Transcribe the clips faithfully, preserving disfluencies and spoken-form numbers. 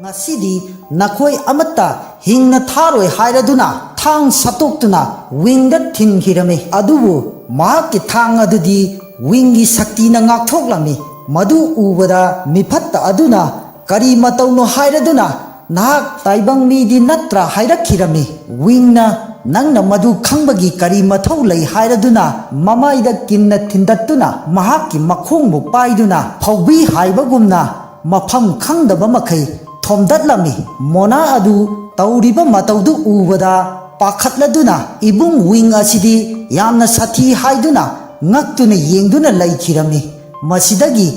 "ꯉꯁꯤꯗꯤ ꯅꯈꯣꯏ ꯑꯃꯠꯇ ꯍꯤꯡꯅ ꯊꯥꯔꯣꯏ" ꯍꯥꯏꯔꯗꯨꯅ ꯊꯥꯡ ꯁꯠꯇꯣꯛꯇꯨꯅ ꯋꯤꯡꯗ ꯊꯤꯟꯈꯤꯔꯝꯃꯤ꯫ ꯑꯗꯨꯕꯨ ꯃꯍꯥꯛꯀꯤ ꯊꯥꯡ ꯑꯗꯨꯗꯤ ꯋꯤꯡꯒꯤ ꯁꯛꯇꯤꯅ ꯉꯥꯛꯊꯣꯛꯂꯝꯃꯤ꯫ ꯃꯗꯨ ꯎꯕꯗ ꯃꯤꯐꯠꯇ ꯑꯗꯨꯅ "ꯀꯔꯤ ꯃꯇꯧꯅꯣ?" ꯍꯥꯏꯔꯗꯨꯅ "ꯅꯍꯥꯛ ꯇꯥꯏꯕꯪ ꯃꯤꯗꯤ ꯅꯠꯇ꯭ꯔꯥ?" ꯍꯥꯏꯔꯛꯈꯤꯔꯝꯃꯤ꯫ ꯋꯤꯡꯅ "ꯅꯪꯅ ꯃꯗꯨ ꯈꯪꯕꯒꯤ ꯀꯔꯤ ꯃꯊꯧ ꯂꯩ?" ꯍꯥꯏꯔꯗꯨꯅ ꯃꯃꯥꯏꯗ ꯀꯤꯟꯅ ꯊꯤꯟꯗꯠꯇꯨꯅ ꯃꯍꯥꯛꯀꯤ ꯃꯈꯣꯡꯕꯨ ꯄꯥꯏꯗꯨꯅ ꯐꯧꯕꯤ ꯍꯥꯏꯕꯒꯨꯝꯅ ꯃꯐꯝ ꯈꯪꯗꯕ ꯃꯈꯩ ꯊꯣꯝꯗꯠꯂꯝꯃꯤ꯫ ꯃꯣꯅꯥ ꯑꯗꯨ ꯇꯧꯔꯤꯕ ꯃꯇꯧꯗꯨ ꯎꯕꯗ ꯄꯥꯈꯠꯂꯗꯨꯅ ꯏꯕꯨꯡ ꯋꯤꯡ ꯑꯁꯤꯗꯤ ꯌꯥꯝꯅ ꯁꯥꯊꯤ ꯍꯥꯏꯗꯨꯅ ꯉꯛꯇꯨꯅ ꯌꯦꯡꯗꯨꯅ ꯂꯩꯈꯤꯔꯝꯃꯤ꯫ ꯃꯁꯤꯗꯒꯤ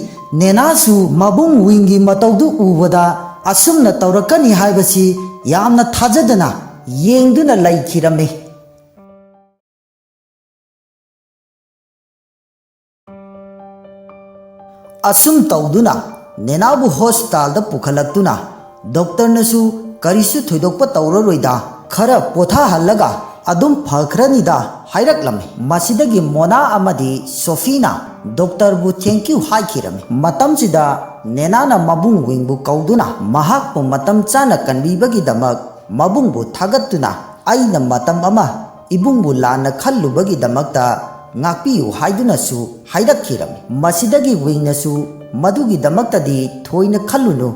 ꯅꯦꯅꯥꯁꯨ ꯃꯕꯨꯡ ꯋꯤꯡꯒꯤ ꯃꯇꯧꯗꯨ ꯎꯕꯗ ꯑꯁꯨꯝꯅ ꯇꯧꯔꯛꯀꯅꯤ ꯍꯥꯏꯕꯁꯤ ꯌꯥꯝꯅ ꯊꯥꯖꯗꯅ ꯌꯦꯡꯗꯨꯅ ꯂꯩꯈꯤꯔꯝꯃꯤ꯫ ꯑꯁꯨꯝ ꯇꯧꯗꯨꯅ ꯅꯦꯅꯥꯕꯨ ꯍꯣꯁꯄꯤꯇꯥꯜꯗ ꯄꯨꯈꯠꯂꯛꯇꯨꯅ ꯗꯣꯛꯇꯔꯅꯁꯨ "ꯀꯔꯤꯁꯨ ꯊꯣꯏꯗꯣꯛꯄ ꯇꯧꯔꯔꯣꯏꯗ, ꯈꯔ ꯄꯣꯊꯥꯍꯜꯂꯒ ꯑꯗꯨꯝ ꯐꯈ꯭ꯔꯅꯤꯗ" ꯍꯥꯏꯔꯛꯂꯝꯃꯤ꯫ ꯃꯁꯤꯗꯒꯤ ꯃꯣꯅꯥ ꯑꯃꯗꯤ ꯁꯣꯐꯤꯅ ꯗꯣꯛꯇꯔꯕꯨ "ꯊꯦꯡꯀ꯭ꯌꯨ" ꯍꯥꯏꯈꯤꯔꯝꯃꯤ꯫ ꯃꯇꯝꯁꯤꯗ ꯅꯦꯅꯥꯅ ꯃꯕꯨꯡ ꯋꯤꯡꯕꯨ ꯀꯧꯗꯨꯅ ꯃꯍꯥꯛꯄꯨ ꯃꯇꯝ ꯆꯥꯅ ꯀꯟꯕꯤꯕꯒꯤꯗꯃꯛ ꯃꯕꯨꯡꯕꯨ ꯊꯥꯒꯠꯇꯨꯅ "ꯑꯩꯅ ꯃꯇꯝ ꯑꯃ ꯏꯕꯨꯡꯕꯨ ꯂꯥꯟꯅ ꯈꯜꯂꯨꯕꯒꯤꯗꯃꯛꯇ ꯉꯥꯛꯄꯤꯌꯨ" ꯍꯥꯏꯗꯨꯅꯁꯨ ꯍꯥꯏꯔꯛꯈꯤꯔꯝꯃꯤ꯫ ꯃꯁꯤꯗꯒꯤ ꯋꯤꯡꯅꯁꯨ "ꯃꯗꯨꯒꯤꯗꯃꯛꯇꯗꯤ ꯊꯣꯏꯅ ꯈꯜꯂꯨꯅꯨ,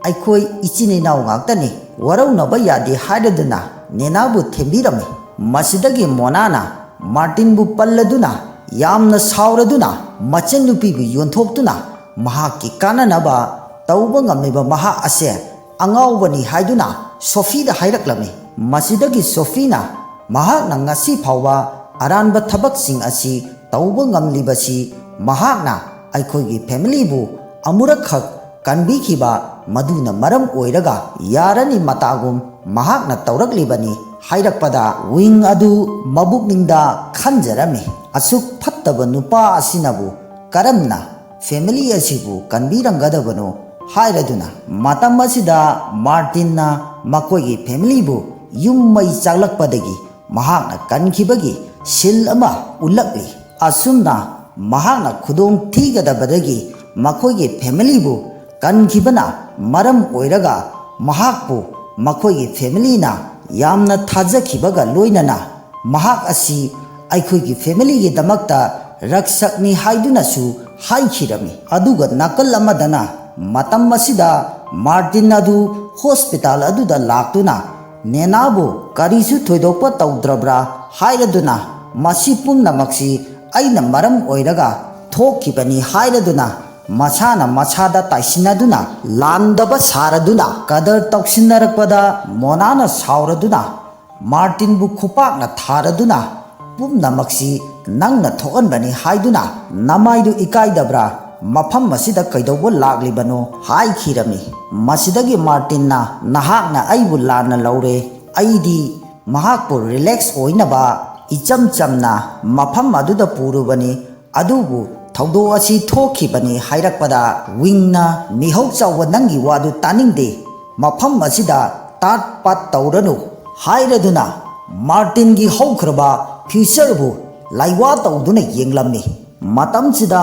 ꯑꯩꯈꯣꯏ ꯏꯆꯤꯟ ꯏꯅꯥꯎ ꯉꯥꯛꯇꯅꯤ, ꯋꯥꯔꯧꯅꯕ ꯌꯥꯗꯦ" ꯍꯥꯏꯔꯗꯨꯅ ꯅꯦꯅꯥꯕꯨ ꯊꯦꯝꯕꯤꯔꯝꯃꯤ꯫ ꯃꯁꯤꯗꯒꯤ ꯃꯣꯅꯥꯅ ꯃꯥꯔꯇꯤꯟꯕꯨ ꯄꯜꯂꯗꯨꯅ ꯌꯥꯝꯅ ꯁꯥꯎꯔꯗꯨꯅ ꯃꯆꯟꯅꯨꯄꯤꯕꯨ ꯌꯣꯟꯊꯣꯛꯇꯨꯅ ꯃꯍꯥꯛꯀꯤ ꯀꯥꯟꯅꯅꯕ ꯇꯧꯕ ꯉꯝꯂꯤꯕ ꯃꯍꯥꯛ ꯑꯁꯦ ꯑꯉꯥꯎꯕꯅꯤ ꯍꯥꯏꯗꯨꯅ ꯁꯣꯐꯤꯗ ꯍꯥꯏꯔꯛꯂꯝꯃꯤ꯫ ꯃꯁꯤꯗꯒꯤ ꯁꯣꯐꯤꯅ ꯃꯍꯥꯛꯅ ꯉꯁꯤ ꯐꯥꯎꯕ ꯑꯔꯥꯟꯕ ꯊꯕꯛꯁꯤꯡ ꯑꯁꯤ ꯇꯧꯕ ꯉꯝꯂꯤꯕꯁꯤ ꯃꯍꯥꯛꯅ ꯑꯩꯈꯣꯏꯒꯤ ꯐꯦꯃꯤꯂꯤꯕꯨ ꯑꯃꯨꯔꯛꯈꯛ ꯀꯟꯕꯤꯈꯤꯕ ꯃꯗꯨꯅ ꯃꯔꯝ ꯑꯣꯏꯔꯒ ꯌꯥꯔꯅꯤ ꯃꯇꯥꯒꯨꯝ ꯃꯍꯥꯛꯅ ꯇꯧꯔꯛꯂꯤꯕꯅꯤ ꯍꯥꯏꯔꯛꯄꯗ ꯋꯤꯡ ꯑꯗꯨ ꯃꯕꯨꯛꯅꯤꯡꯗ ꯈꯟꯖꯔꯝꯃꯤ, "ꯑꯁꯨꯛ ꯐꯠꯇꯕ ꯅꯨꯄꯥ ꯑꯁꯤꯅꯕꯨ ꯀꯔꯝꯅ ꯐꯦꯃꯤꯂꯤ ꯑꯁꯤꯕꯨ ꯀꯟꯕꯤꯔꯝꯒꯗꯕꯅꯣ?" ꯍꯥꯏꯔꯗꯨꯅ ꯃꯇꯝ ꯑꯁꯤꯗ ꯃꯥꯔꯇꯤꯟꯅ ꯃꯈꯣꯏꯒꯤ ꯐꯦꯃꯤꯂꯤꯕꯨ ꯌꯨꯝ ꯃꯩ ꯆꯥꯛꯂꯛꯄꯗꯒꯤ ꯃꯍꯥꯛꯅ ꯀꯟꯈꯤꯕꯒꯤ ꯁꯤꯜ ꯑꯃ ꯎꯠꯂꯛꯂꯤ꯫ ꯑꯁꯨꯝꯅ ꯃꯍꯥꯛꯅ ꯈꯨꯗꯣꯡ ꯊꯤꯒꯗꯕꯗꯒꯤ ꯃꯈꯣꯏꯒꯤ ꯐꯦꯃꯤꯂꯤꯕꯨ ꯀꯟꯈꯤꯕꯅ ꯃꯔꯝ ꯑꯣꯏꯔꯒ ꯃꯍꯥꯛꯄꯨ ꯃꯈꯣꯏꯒꯤ ꯐꯦꯃꯤꯂꯤꯅ ꯌꯥꯝꯅ ꯊꯥꯖꯈꯤꯕꯒ ꯂꯣꯏꯅꯅ ꯃꯍꯥꯛ ꯑꯁꯤ ꯑꯩꯈꯣꯏꯒꯤ ꯐꯦꯃꯤꯂꯤꯒꯤꯗꯃꯛꯇ ꯔꯛꯁꯛꯅꯤ ꯍꯥꯏꯗꯨꯅꯁꯨ ꯍꯥꯏꯈꯤꯔꯝꯃꯤ꯫ ꯑꯗꯨꯒ ꯅꯥꯀꯜ ꯑꯃꯗꯅ ꯃꯇꯝ ꯑꯁꯤꯗ ꯃꯥꯔꯇꯤꯟ ꯑꯗꯨ ꯍꯣꯁꯄꯤꯇꯥꯜ ꯑꯗꯨꯗ ꯂꯥꯛꯇꯨꯅ ꯅꯦꯅꯥꯕꯨ ꯀꯔꯤꯁꯨ ꯊꯣꯏꯗꯣꯛꯄ ꯇꯧꯗ꯭ꯔꯕ꯭ꯔꯥ ꯍꯥꯏꯔꯗꯨꯅ ꯃꯁꯤ ꯄꯨꯝꯅꯃꯛꯁꯤ ꯑꯩꯅ ꯃꯔꯝ ꯑꯣꯏꯔꯒ ꯊꯣꯛꯈꯤꯕꯅꯤ ꯍꯥꯏꯔꯗꯨꯅ ꯃꯁꯥꯅ ꯃꯁꯥꯗ ꯇꯥꯏꯁꯤꯟꯅꯗꯨꯅ ꯂꯥꯟꯗꯕ ꯁꯥꯔꯗꯨꯅ ꯀꯗꯔ ꯇꯧꯁꯤꯟꯅꯔꯛꯄꯗ ꯃꯣꯅꯥꯅ ꯁꯥꯎꯔꯗꯨꯅ ꯃꯥꯔꯇꯤꯟꯕꯨ ꯈꯨꯄꯥꯛꯅ ꯊꯥꯔꯗꯨꯅ ꯄꯨꯝꯅꯃꯛꯁꯤ ꯅꯪꯅ ꯊꯣꯛꯍꯟꯕꯅꯤ ꯍꯥꯏꯗꯨꯅ ꯅꯃꯥꯏꯗꯨ ꯏꯀꯥꯏꯗꯕ꯭ꯔꯥ? ꯃꯐꯝ ꯑꯁꯤꯗ ꯀꯩꯗꯧꯕ ꯂꯥꯛꯂꯤꯕꯅꯣ ꯍꯥꯏꯈꯤꯔꯝꯃꯤ꯫ ꯃꯁꯤꯗꯒꯤ ꯃꯥꯔꯇꯤꯟꯅ ꯅꯍꯥꯛꯅ ꯑꯩꯕꯨ ꯂꯥꯟꯅ ꯂꯧꯔꯦ, ꯑꯩꯗꯤ ꯃꯍꯥꯛꯄꯨ ꯔꯤꯂꯦꯛꯁ ꯑꯣꯏꯅꯕ ꯏꯆꯝ ꯆꯝꯅ ꯃꯐꯝ ꯑꯗꯨꯗ ꯄꯨꯔꯨꯕꯅꯤ, ꯑꯗꯨꯕꯨ ꯊꯧꯗꯣꯛ ꯑꯁꯤ ꯊꯣꯛꯈꯤꯕꯅꯤ ꯍꯥꯏꯔꯛꯄꯗ ꯋꯤꯡꯅ ꯃꯤꯍꯧ ꯆꯥꯎꯕ ꯅꯪꯒꯤ ꯋꯥꯗꯨ ꯇꯥꯅꯤꯡꯗꯦ, ꯃꯐꯝ ꯑꯁꯤꯗ ꯇꯥꯠ ꯄꯥꯠ ꯇꯧꯔꯅꯨ ꯍꯥꯏꯔꯗꯨꯅ ꯃꯥꯔꯇꯤꯟꯒꯤ ꯍꯧꯈ꯭ꯔꯕ ꯐ꯭ꯌꯨꯆꯔꯕꯨ ꯂꯥꯏꯋꯥ ꯇꯧꯗꯨꯅ ꯌꯦꯡꯂꯝꯃꯤ꯫ ꯃꯇꯝꯁꯤꯗ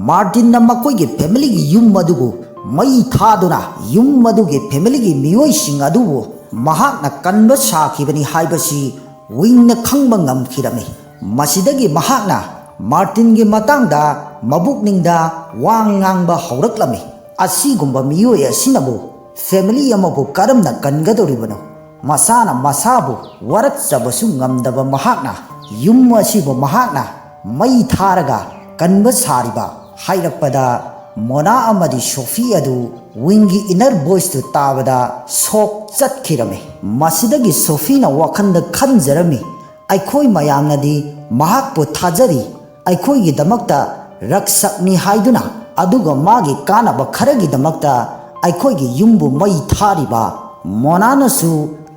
ꯃꯥꯔꯇꯤꯟꯅ ꯃꯈꯣꯏꯒꯤ ꯐꯦꯃꯤꯂꯤꯒꯤ ꯌꯨꯝ ꯑꯗꯨꯕꯨ ꯃꯩ ꯊꯥꯗꯨꯅ ꯌꯨꯝ ꯑꯗꯨꯒꯤ ꯐꯦꯃꯤꯂꯤꯒꯤ ꯃꯤꯑꯣꯏꯁꯤꯡ ꯑꯗꯨꯕꯨ ꯃꯍꯥꯛꯅ ꯀꯟꯕ ꯁꯥꯈꯤꯕꯅꯤ ꯍꯥꯏꯕꯁꯤ ꯋꯤꯡꯅ ꯈꯪꯕ ꯉꯝꯈꯤꯔꯝꯃꯤ꯫ ꯃꯁꯤꯗꯒꯤ ꯃꯍꯥꯛꯅ ꯃꯥꯔꯇꯤꯟꯒꯤ ꯃꯇꯥꯡꯗ ꯃꯕꯨꯛꯅꯤꯡꯗ ꯋꯥ ꯉꯥꯡꯕ ꯍꯧꯔꯛꯂꯝꯃꯤ꯫ ꯑꯁꯤꯒꯨꯝꯕ ꯃꯤꯑꯣꯏ ꯑꯁꯤꯅꯕꯨ ꯐꯦꯃꯤꯂꯤ ꯑꯃꯕꯨ ꯀꯔꯝꯅ ꯀꯟꯒꯗꯧꯔꯤꯕꯅꯣ? ꯃꯁꯥꯅ ꯃꯁꯥꯕꯨ ꯋꯥꯔꯛꯆꯕꯁꯨ ꯉꯝꯗꯕ ꯃꯍꯥꯛꯅ ꯌꯨꯝ ꯑꯁꯤꯕꯨ ꯃꯍꯥꯛꯅ ꯃꯩ ꯊꯥꯔꯒ ꯀꯟꯕ ꯁꯥꯔꯤꯕ ꯍꯥꯏꯔꯛꯄꯗ ꯃꯣꯅꯥ ꯑꯃꯗꯤ ꯁꯣꯐꯤ ꯑꯗꯨ ꯋꯤꯡꯒꯤ ꯏꯅꯔ ꯚꯣꯏꯁꯇꯨ ꯇꯥꯕꯗ ꯁꯣꯛ ꯆꯠꯈꯤꯔꯝꯃꯤ꯫ ꯃꯁꯤꯗꯒꯤ ꯁꯣꯐꯤꯅ ꯋꯥꯈꯜꯗ ꯈꯟꯖꯔꯝꯃꯤ, ꯑꯩꯈꯣꯏ ꯃꯌꯥꯝꯅꯗꯤ ꯃꯍꯥꯛꯄꯨ ꯊꯥꯖꯔꯤ, ꯑꯩꯈꯣꯏꯒꯤꯗꯃꯛꯇ ꯔꯛꯁꯛꯅꯤ ꯍꯥꯏꯗꯨꯅ, ꯑꯗꯨꯒ ꯃꯥꯒꯤ ꯀꯥꯟꯅꯕ ꯈꯔꯒꯤꯗꯃꯛꯇ ꯑꯩꯈꯣꯏꯒꯤ ꯌꯨꯝꯕꯨ ꯃꯩ ꯊꯥꯔꯤꯕ ꯃꯣꯅꯥꯅꯁꯨ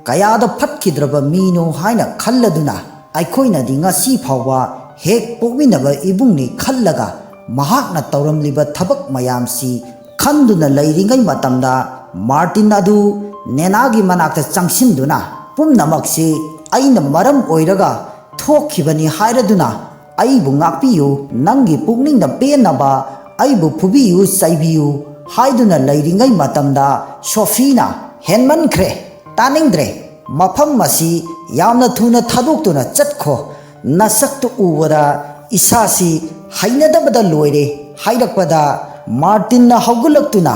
ꯀꯌꯥꯗ ꯐꯠꯈꯤꯗ꯭ꯔꯕ ꯃꯤꯅꯣ ꯍꯥꯏꯅ ꯈꯜꯂꯗꯨꯅ, ꯑꯩꯈꯣꯏꯅꯗꯤ ꯉꯁꯤ ꯐꯥꯎꯕ ꯍꯦꯛ ꯄꯣꯛꯃꯤꯟꯅꯕ ꯏꯕꯨꯡꯅꯤ ꯈꯜꯂꯒ ꯃꯍꯥꯛꯅ ꯇꯧꯔꯝꯂꯤꯕ ꯊꯕꯛ ꯃꯌꯥꯝꯁꯤ ꯈꯟꯗꯨꯅ ꯂꯩꯔꯤꯉꯩ ꯃꯇꯝꯗ ꯃꯥꯔꯇꯤꯟ ꯑꯗꯨ ꯅꯦꯅꯥꯒꯤ ꯃꯅꯥꯛꯇ ꯆꯪꯁꯤꯟꯗꯨꯅ ꯄꯨꯝꯅꯃꯛꯁꯤ ꯑꯩꯅ ꯃꯔꯝ ꯑꯣꯏꯔꯒ ꯊꯣꯛꯈꯤꯕꯅꯤ ꯍꯥꯏꯔꯗꯨꯅ ꯑꯩꯕꯨ ꯉꯥꯛꯄꯤꯌꯨ, ꯅꯪꯒꯤ ꯄꯨꯛꯅꯤꯡꯗ ꯄꯦꯟꯅꯕ ꯑꯩꯕꯨ ꯐꯨꯕꯤꯌꯨ, ꯆꯩꯕꯤꯌꯨ ꯍꯥꯏꯗꯨꯅ ꯂꯩꯔꯤꯉꯩ ꯃꯇꯝꯗ ꯁꯣꯐꯤꯅ, "ꯍꯦꯟꯃꯟꯈ꯭ꯔꯦ, ꯇꯥꯅꯤꯡꯗ꯭ꯔꯦ, ꯃꯐꯝ ꯑꯁꯤ ꯌꯥꯝꯅ ꯊꯨꯅ ꯊꯥꯗꯣꯛꯇꯨꯅ ꯆꯠꯈꯣ, ꯅꯁꯛꯇꯨ ꯎꯕꯗ ꯏꯁꯥꯁꯤ ꯍꯩꯅꯗꯕꯗ ꯂꯣꯏꯔꯦ" ꯍꯥꯏꯔꯛꯄꯗ, ꯃꯥꯔꯇꯤꯟꯅ ꯍꯧꯒꯠꯂꯛꯇꯨꯅ,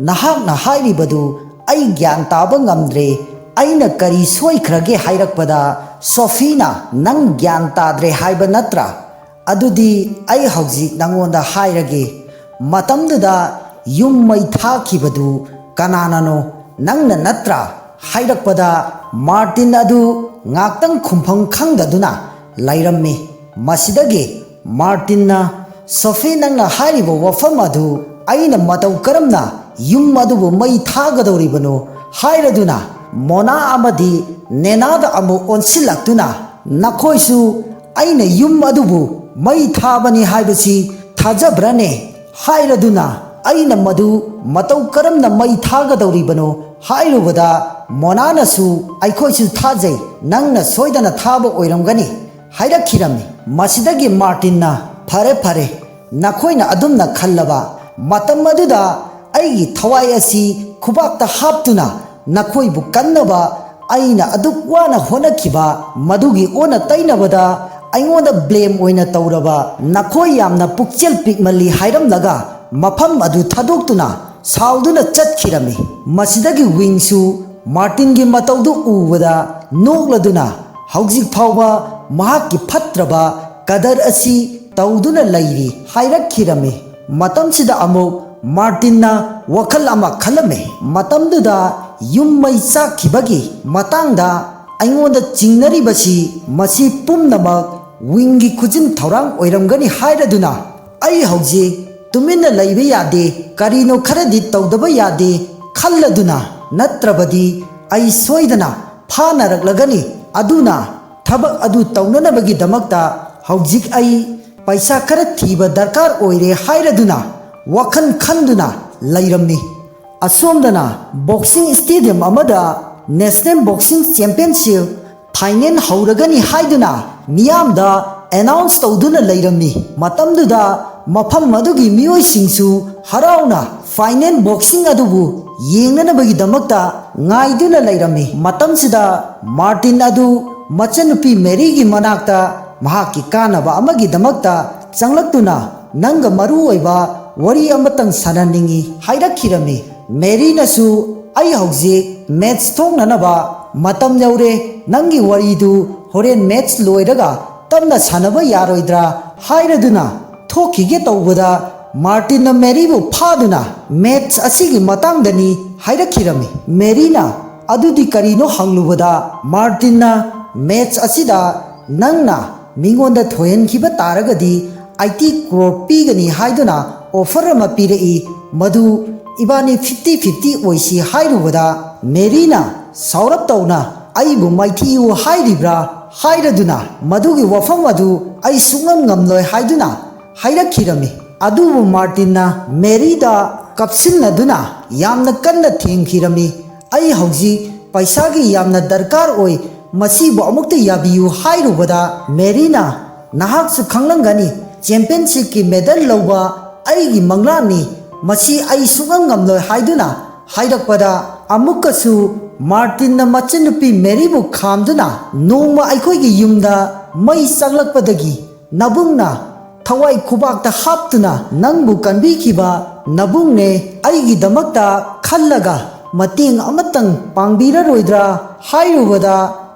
"ꯅꯍꯥꯛꯅ ꯍꯥꯏꯔꯤꯕꯗꯨ ꯑꯩ ꯒ꯭ꯌꯥꯟ ꯇꯥꯕ ꯉꯝꯗ꯭ꯔꯦ, ꯑꯩꯅ ꯀꯔꯤ ꯁꯣꯏꯈ꯭ꯔꯒꯦ?" ꯍꯥꯏꯔꯛꯄꯗ, ꯁꯣꯐꯤꯅ, "ꯅꯪ ꯒ꯭ꯌꯥꯟ ꯇꯥꯗ꯭ꯔꯦ ꯍꯥꯏꯕ ꯅꯠꯇ꯭ꯔꯥ? ꯑꯗꯨꯗꯤ ꯑꯩ ꯍꯧꯖꯤꯛ ꯅꯪꯉꯣꯟꯗ ꯍꯥꯏꯔꯒꯦ, ꯃꯇꯝꯗꯨꯗ ꯌꯨꯝ ꯃꯩ ꯊꯥꯈꯤꯕꯗꯨ ꯀꯅꯥꯅꯅꯣ? ꯅꯪꯅ ꯅꯠꯇ꯭ꯔꯥ?" ꯍꯥꯏꯔꯛꯄꯗ, ꯃꯥꯔꯇꯤꯟ ꯑꯗꯨ ꯉꯥꯛꯇꯪ ꯈꯨꯝꯐꯝ ꯈꯪꯗꯗꯨꯅ ꯂꯩꯔꯝꯃꯤ꯫ ꯃꯁꯤꯗꯒꯤ ꯃꯥꯔꯇꯤꯟꯅ, "ꯁꯣꯐꯤ, ꯅꯪꯅ ꯍꯥꯏꯔꯤꯕ ꯋꯥꯐꯝ ꯑꯗꯨ ꯑꯩꯅ ꯃꯇꯧ ꯀꯔꯝꯅ ꯌꯨꯝ ꯑꯗꯨꯕꯨ ꯃꯩ ꯊꯥꯒꯗꯧꯔꯤꯕꯅꯣ?" ꯍꯥꯏꯔꯗꯨꯅ, ꯃꯣꯅꯥ ꯑꯃꯗꯤ ꯅꯦꯅꯥꯗ ꯑꯃꯨꯛ ꯑꯣꯟꯁꯤꯜꯂꯛꯇꯨꯅ, "ꯅꯈꯣꯏꯁꯨ ꯑꯩꯅ ꯌꯨꯝ ꯑꯗꯨꯕꯨ ꯃꯩ ꯊꯥꯕꯅꯤ ꯍꯥꯏꯕꯁꯤ ꯊꯥꯖꯕ꯭ꯔꯅꯦ?" ꯍꯥꯏꯔꯗꯨꯅ, "ꯑꯩꯅ ꯃꯗꯨ ꯃꯇꯧ ꯀꯔꯝꯅ ꯃꯩ ꯊꯥꯒꯗꯧꯔꯤꯕꯅꯣ?" ꯍꯥꯏꯔꯨꯕꯗ, ꯃꯣꯅꯥꯅꯁꯨ, "ꯑꯩꯈꯣꯏꯁꯨ ꯊꯥꯖꯩ, ꯅꯪꯅ ꯁꯣꯏꯗꯅ ꯊꯥꯕ ꯑꯣꯏꯔꯝꯒꯅꯤ" ꯍꯥꯏꯔꯛꯈꯤꯔꯝꯃꯤ꯫ ꯃꯁꯤꯗꯒꯤ ꯃꯥꯔꯇꯤꯟꯅ, "ꯐꯔꯦ, ꯐꯔꯦ, ꯅꯈꯣꯏꯅ ꯑꯗꯨꯝꯅ ꯈꯜꯂꯕ, ꯃꯇꯝ ꯑꯗꯨꯗ ꯑꯩꯒꯤ ꯊꯋꯥꯏ ꯑꯁꯤ ꯈꯨꯕꯥꯛꯇ ꯍꯥꯞꯇꯨꯅ ꯅꯈꯣꯏꯕꯨ ꯀꯟꯅꯕ ꯑꯩꯅ ꯑꯗꯨꯛ ꯋꯥꯅ ꯍꯣꯠꯅꯈꯤꯕ, ꯃꯗꯨꯒꯤ ꯑꯣꯟꯅ ꯇꯩꯅꯕꯗ ꯑꯩꯉꯣꯟꯗ ꯕ꯭ꯂꯦꯝ ꯑꯣꯏꯅ ꯇꯧꯔꯕ ꯅꯈꯣꯏ ꯌꯥꯝꯅ ꯄꯨꯛꯆꯦꯜ ꯄꯤꯛꯃꯜꯂꯤ" ꯍꯥꯏꯔꯝꯂꯒ, ꯃꯐꯝ ꯑꯗꯨ ꯊꯥꯗꯣꯛꯇꯨꯅ ꯁꯥꯎꯗꯨꯅ ꯆꯠꯈꯤꯔꯝꯃꯤ꯫ ꯃꯁꯤꯗꯒꯤ ꯋꯤꯡꯁꯨ ꯃꯥꯔꯇꯤꯟꯒꯤ ꯃꯇꯧꯗꯨ ꯎꯕꯗ ꯅꯣꯛꯂꯗꯨꯅ, "ꯍꯧꯖꯤꯛ ꯐꯥꯎꯕ ꯃꯍꯥꯛꯀꯤ ꯐꯠꯇ꯭ꯔꯕ ꯀꯗꯔ ꯑꯁꯤ ꯇꯧꯗꯨꯅ ꯂꯩꯔꯤ" ꯍꯥꯏꯔꯛꯈꯤꯔꯝꯃꯤ꯫ ꯃꯇꯝꯁꯤꯗ ꯑꯃꯨꯛ ꯃꯥꯔꯇꯤꯟꯅ ꯋꯥꯈꯜ ꯑꯃ ꯈꯜꯂꯝꯃꯤ꯫ ꯃꯇꯝꯗꯨꯗ ꯌꯨꯝ ꯃꯩ ꯆꯥꯛꯈꯤꯕꯒꯤ ꯃꯇꯥꯡꯗ ꯑꯩꯉꯣꯟꯗ ꯆꯤꯡꯅꯔꯤꯕꯁꯤ, ꯃꯁꯤ ꯄꯨꯝꯅꯃꯛ ꯋꯤꯡꯒꯤ ꯈꯨꯖꯤꯟ ꯊꯧꯔꯥꯡ ꯑꯣꯏꯔꯝꯒꯅꯤ ꯍꯥꯏꯔꯗꯨꯅ, ꯑꯩ ꯍꯧꯖꯤꯛ ꯇꯨꯃꯤꯟꯅ ꯂꯩꯕ ꯌꯥꯗꯦ, ꯀꯔꯤꯅꯣ ꯈꯔꯗꯤ ꯇꯧꯗꯕ ꯌꯥꯗꯦ ꯈꯜꯂꯗꯨꯅ, ꯅꯠꯇ꯭ꯔꯕꯗꯤ ꯑꯩ ꯁꯣꯏꯗꯅ ꯐꯥꯅꯔꯛꯂꯒꯅꯤ꯫ ꯑꯗꯨꯅ ꯊꯕꯛ ꯑꯗꯨ ꯇꯧꯅꯅꯕꯒꯤꯗꯃꯛꯇ ꯍꯧꯖꯤꯛ ꯑꯩ ꯄꯩꯁꯥ ꯈꯔ ꯊꯤꯕ ꯗꯔꯀꯥꯔ ꯑꯣꯏꯔꯦ ꯍꯥꯏꯔꯗꯨꯅ ꯋꯥꯈꯜ ꯈꯟꯗꯨꯅ ꯂꯩꯔꯝꯃꯤ꯫ ꯑꯁꯣꯝꯗꯅ ꯕꯣꯛꯁꯤꯡ ꯁ꯭ꯇꯦꯗꯤꯌꯝ ꯑꯃꯗ ꯅꯦꯁꯅꯦꯜ ꯕꯣꯛꯁꯤꯡ ꯆꯦꯝꯄꯤꯌꯟꯁꯤꯞ ꯐꯥꯏꯅꯦꯜ ꯍꯧꯔꯒꯅꯤ ꯍꯥꯏꯗꯨꯅ ꯃꯤꯌꯥꯝꯗ ꯑꯦꯅꯥꯎꯟꯁ ꯇꯧꯗꯨꯅ ꯂꯩꯔꯝꯃꯤ꯫ ꯃꯇꯝꯗꯨꯗ ꯃꯐꯝ ꯑꯗꯨꯒꯤ ꯃꯤꯑꯣꯏꯁꯤꯡꯁꯨ ꯍꯔꯥꯎꯅ ꯐꯥꯏꯅꯦꯜ ꯕꯣꯛꯁꯤꯡ ꯑꯗꯨꯕꯨ ꯌꯦꯡꯅꯅꯕꯒꯤꯗꯃꯛꯇ ꯉꯥꯏꯗꯨꯅ ꯂꯩꯔꯝꯃꯤ꯫ ꯃꯇꯝꯁꯤꯗ ꯃꯥꯔꯇꯤꯟ ꯑꯗꯨ ꯃꯆꯟꯅꯨꯄꯤ ꯃꯦꯔꯤꯒꯤ ꯃꯅꯥꯛꯇ ꯃꯍꯥꯛꯀꯤ ꯀꯥꯟꯅꯕ ꯑꯃꯒꯤꯗꯃꯛꯇ ꯆꯪꯂꯛꯇꯨꯅ, "ꯅꯪꯒ ꯃꯔꯨ ꯑꯣꯏꯕ ꯋꯥꯔꯤ ꯑꯃꯇꯪ ꯁꯥꯟꯅꯅꯤꯡꯏ" ꯍꯥꯏꯔꯛꯈꯤꯔꯝꯃꯤ꯫ ꯃꯦꯔꯤꯅꯁꯨ, "ꯑꯩ ꯍꯧꯖꯤꯛ ꯃꯦꯠꯆ ꯊꯣꯛꯅꯅꯕ ꯃꯇꯝ ꯌꯧꯔꯦ, ꯅꯪꯒꯤ ꯋꯥꯔꯤꯗꯨ ꯍꯣꯔꯦꯟ ꯃꯦꯠꯆ ꯂꯣꯏꯔꯒ ꯇꯞꯅ ꯁꯥꯟꯅꯕ ꯌꯥꯔꯣꯏꯗ꯭ꯔꯥ?" ꯍꯥꯏꯔꯗꯨꯅ ꯊꯣꯛꯈꯤꯒꯦ ꯇꯧꯕꯗ, ꯃꯥꯔꯇꯤꯟꯅ ꯃꯦꯔꯤꯕꯨ ꯐꯥꯗꯨꯅ ꯃꯦꯠꯆ ꯑꯁꯤꯒꯤ ꯃꯇꯥꯡꯗꯅꯤ ꯍꯥꯏꯔꯛꯈꯤꯔꯝꯃꯤ꯫ ꯃꯦꯔꯤꯅ ꯑꯗꯨꯗꯤ ꯀꯔꯤꯅꯣ ꯍꯪꯂꯨꯕꯗ, ꯃꯥꯔꯇꯤꯟꯅ ꯃꯦꯠꯆ ꯑꯁꯤꯗ ꯅꯪꯅ ꯃꯤꯉꯣꯟꯗ ꯊꯣꯏꯍꯟꯈꯤꯕ ꯇꯥꯔꯒꯗꯤ ꯑꯩꯠꯇꯤ ꯀ꯭ꯔꯣꯔ ꯄꯤꯒꯅꯤ ꯍꯥꯏꯗꯨꯅ ꯑꯣꯐꯔ ꯑꯃ ꯄꯤꯔꯛꯏ, ꯃꯗꯨ ꯏꯕꯥꯅꯤ ꯐꯤꯐꯇꯤ ꯐꯤꯐꯇꯤ ꯑꯣꯏꯁꯤ ꯍꯥꯏꯔꯨꯕꯗ, ꯃꯦꯔꯤꯅ ꯁꯥꯎꯔꯞ ꯇꯧꯅ, "ꯑꯩꯕꯨ ꯃꯥꯏꯊꯤꯌꯨ ꯍꯥꯏꯔꯤꯕ꯭ꯔꯥ?" ꯍꯥꯏꯔꯗꯨꯅ, "ꯃꯗꯨꯒꯤ ꯋꯥꯐꯝ ꯑꯗꯨ ꯑꯩ ꯁꯨꯡꯉꯝ ꯉꯝꯂꯣꯏ" ꯍꯥꯏꯗꯨꯅ ꯍꯥꯏꯔꯛꯈꯤꯔꯝꯃꯤ꯫ ꯑꯗꯨꯕꯨ ꯃꯥꯔꯇꯤꯟꯅ ꯃꯦꯔꯤꯗ ꯀꯞꯁꯤꯟꯅꯗꯨꯅ ꯌꯥꯝꯅ ꯀꯟꯅ ꯊꯦꯝꯈꯤꯔꯝꯃꯤ, "ꯑꯩ ꯍꯧꯖꯤꯛ ꯄꯩꯁꯥꯒꯤ ꯌꯥꯝꯅ ꯗꯔꯀꯥꯔ ꯑꯣꯏ, ꯃꯁꯤꯕꯨ ꯑꯃꯨꯛꯇ ꯌꯥꯕꯤꯌꯨ" ꯍꯥꯏꯔꯨꯕꯗ, ꯃꯦꯔꯤꯅ, "ꯅꯍꯥꯛꯁꯨ ꯈꯪꯂꯝꯒꯅꯤ, ꯆꯦꯝꯄꯤꯌꯟꯁꯤꯞꯀꯤ ꯃꯦꯗꯜ ꯂꯧꯕ ꯑꯩꯒꯤ ꯃꯪꯂꯥꯟꯅꯤ, ꯃꯁꯤ ꯑꯩ ꯁꯨꯡꯉꯝ ꯉꯝꯂꯣꯏ" ꯍꯥꯏꯗꯨꯅ ꯍꯥꯏꯔꯛꯄꯗ, ꯑꯃꯨꯛꯀꯁꯨ ꯃꯥꯔꯇꯤꯟꯅ ꯃꯆꯟꯅꯨꯄꯤ ꯃꯦꯔꯤꯕꯨ ꯈꯥꯝꯗꯨꯅ, "ꯅꯣꯡꯃ ꯑꯩꯈꯣꯏꯒꯤ ꯌꯨꯝꯗ ꯃꯩ ꯆꯥꯛꯂꯛꯄꯗꯒꯤ ꯅꯕꯨꯡꯅ ꯊꯋꯥꯏ ꯈꯨꯕꯥꯛꯇ ꯍꯥꯞꯇꯨꯅ ꯅꯪꯕꯨ ꯀꯟꯕꯤꯈꯤꯕ ꯅꯕꯨꯡꯅꯦ, ꯑꯩꯒꯤꯗꯃꯛꯇ ꯈꯜꯂꯒ ꯃꯇꯦꯡ ꯑꯃꯇꯪ ꯄꯥꯡꯕꯤꯔꯔꯣꯏꯗ꯭ꯔꯥ?" ꯍꯥꯏꯔꯨꯕꯗ,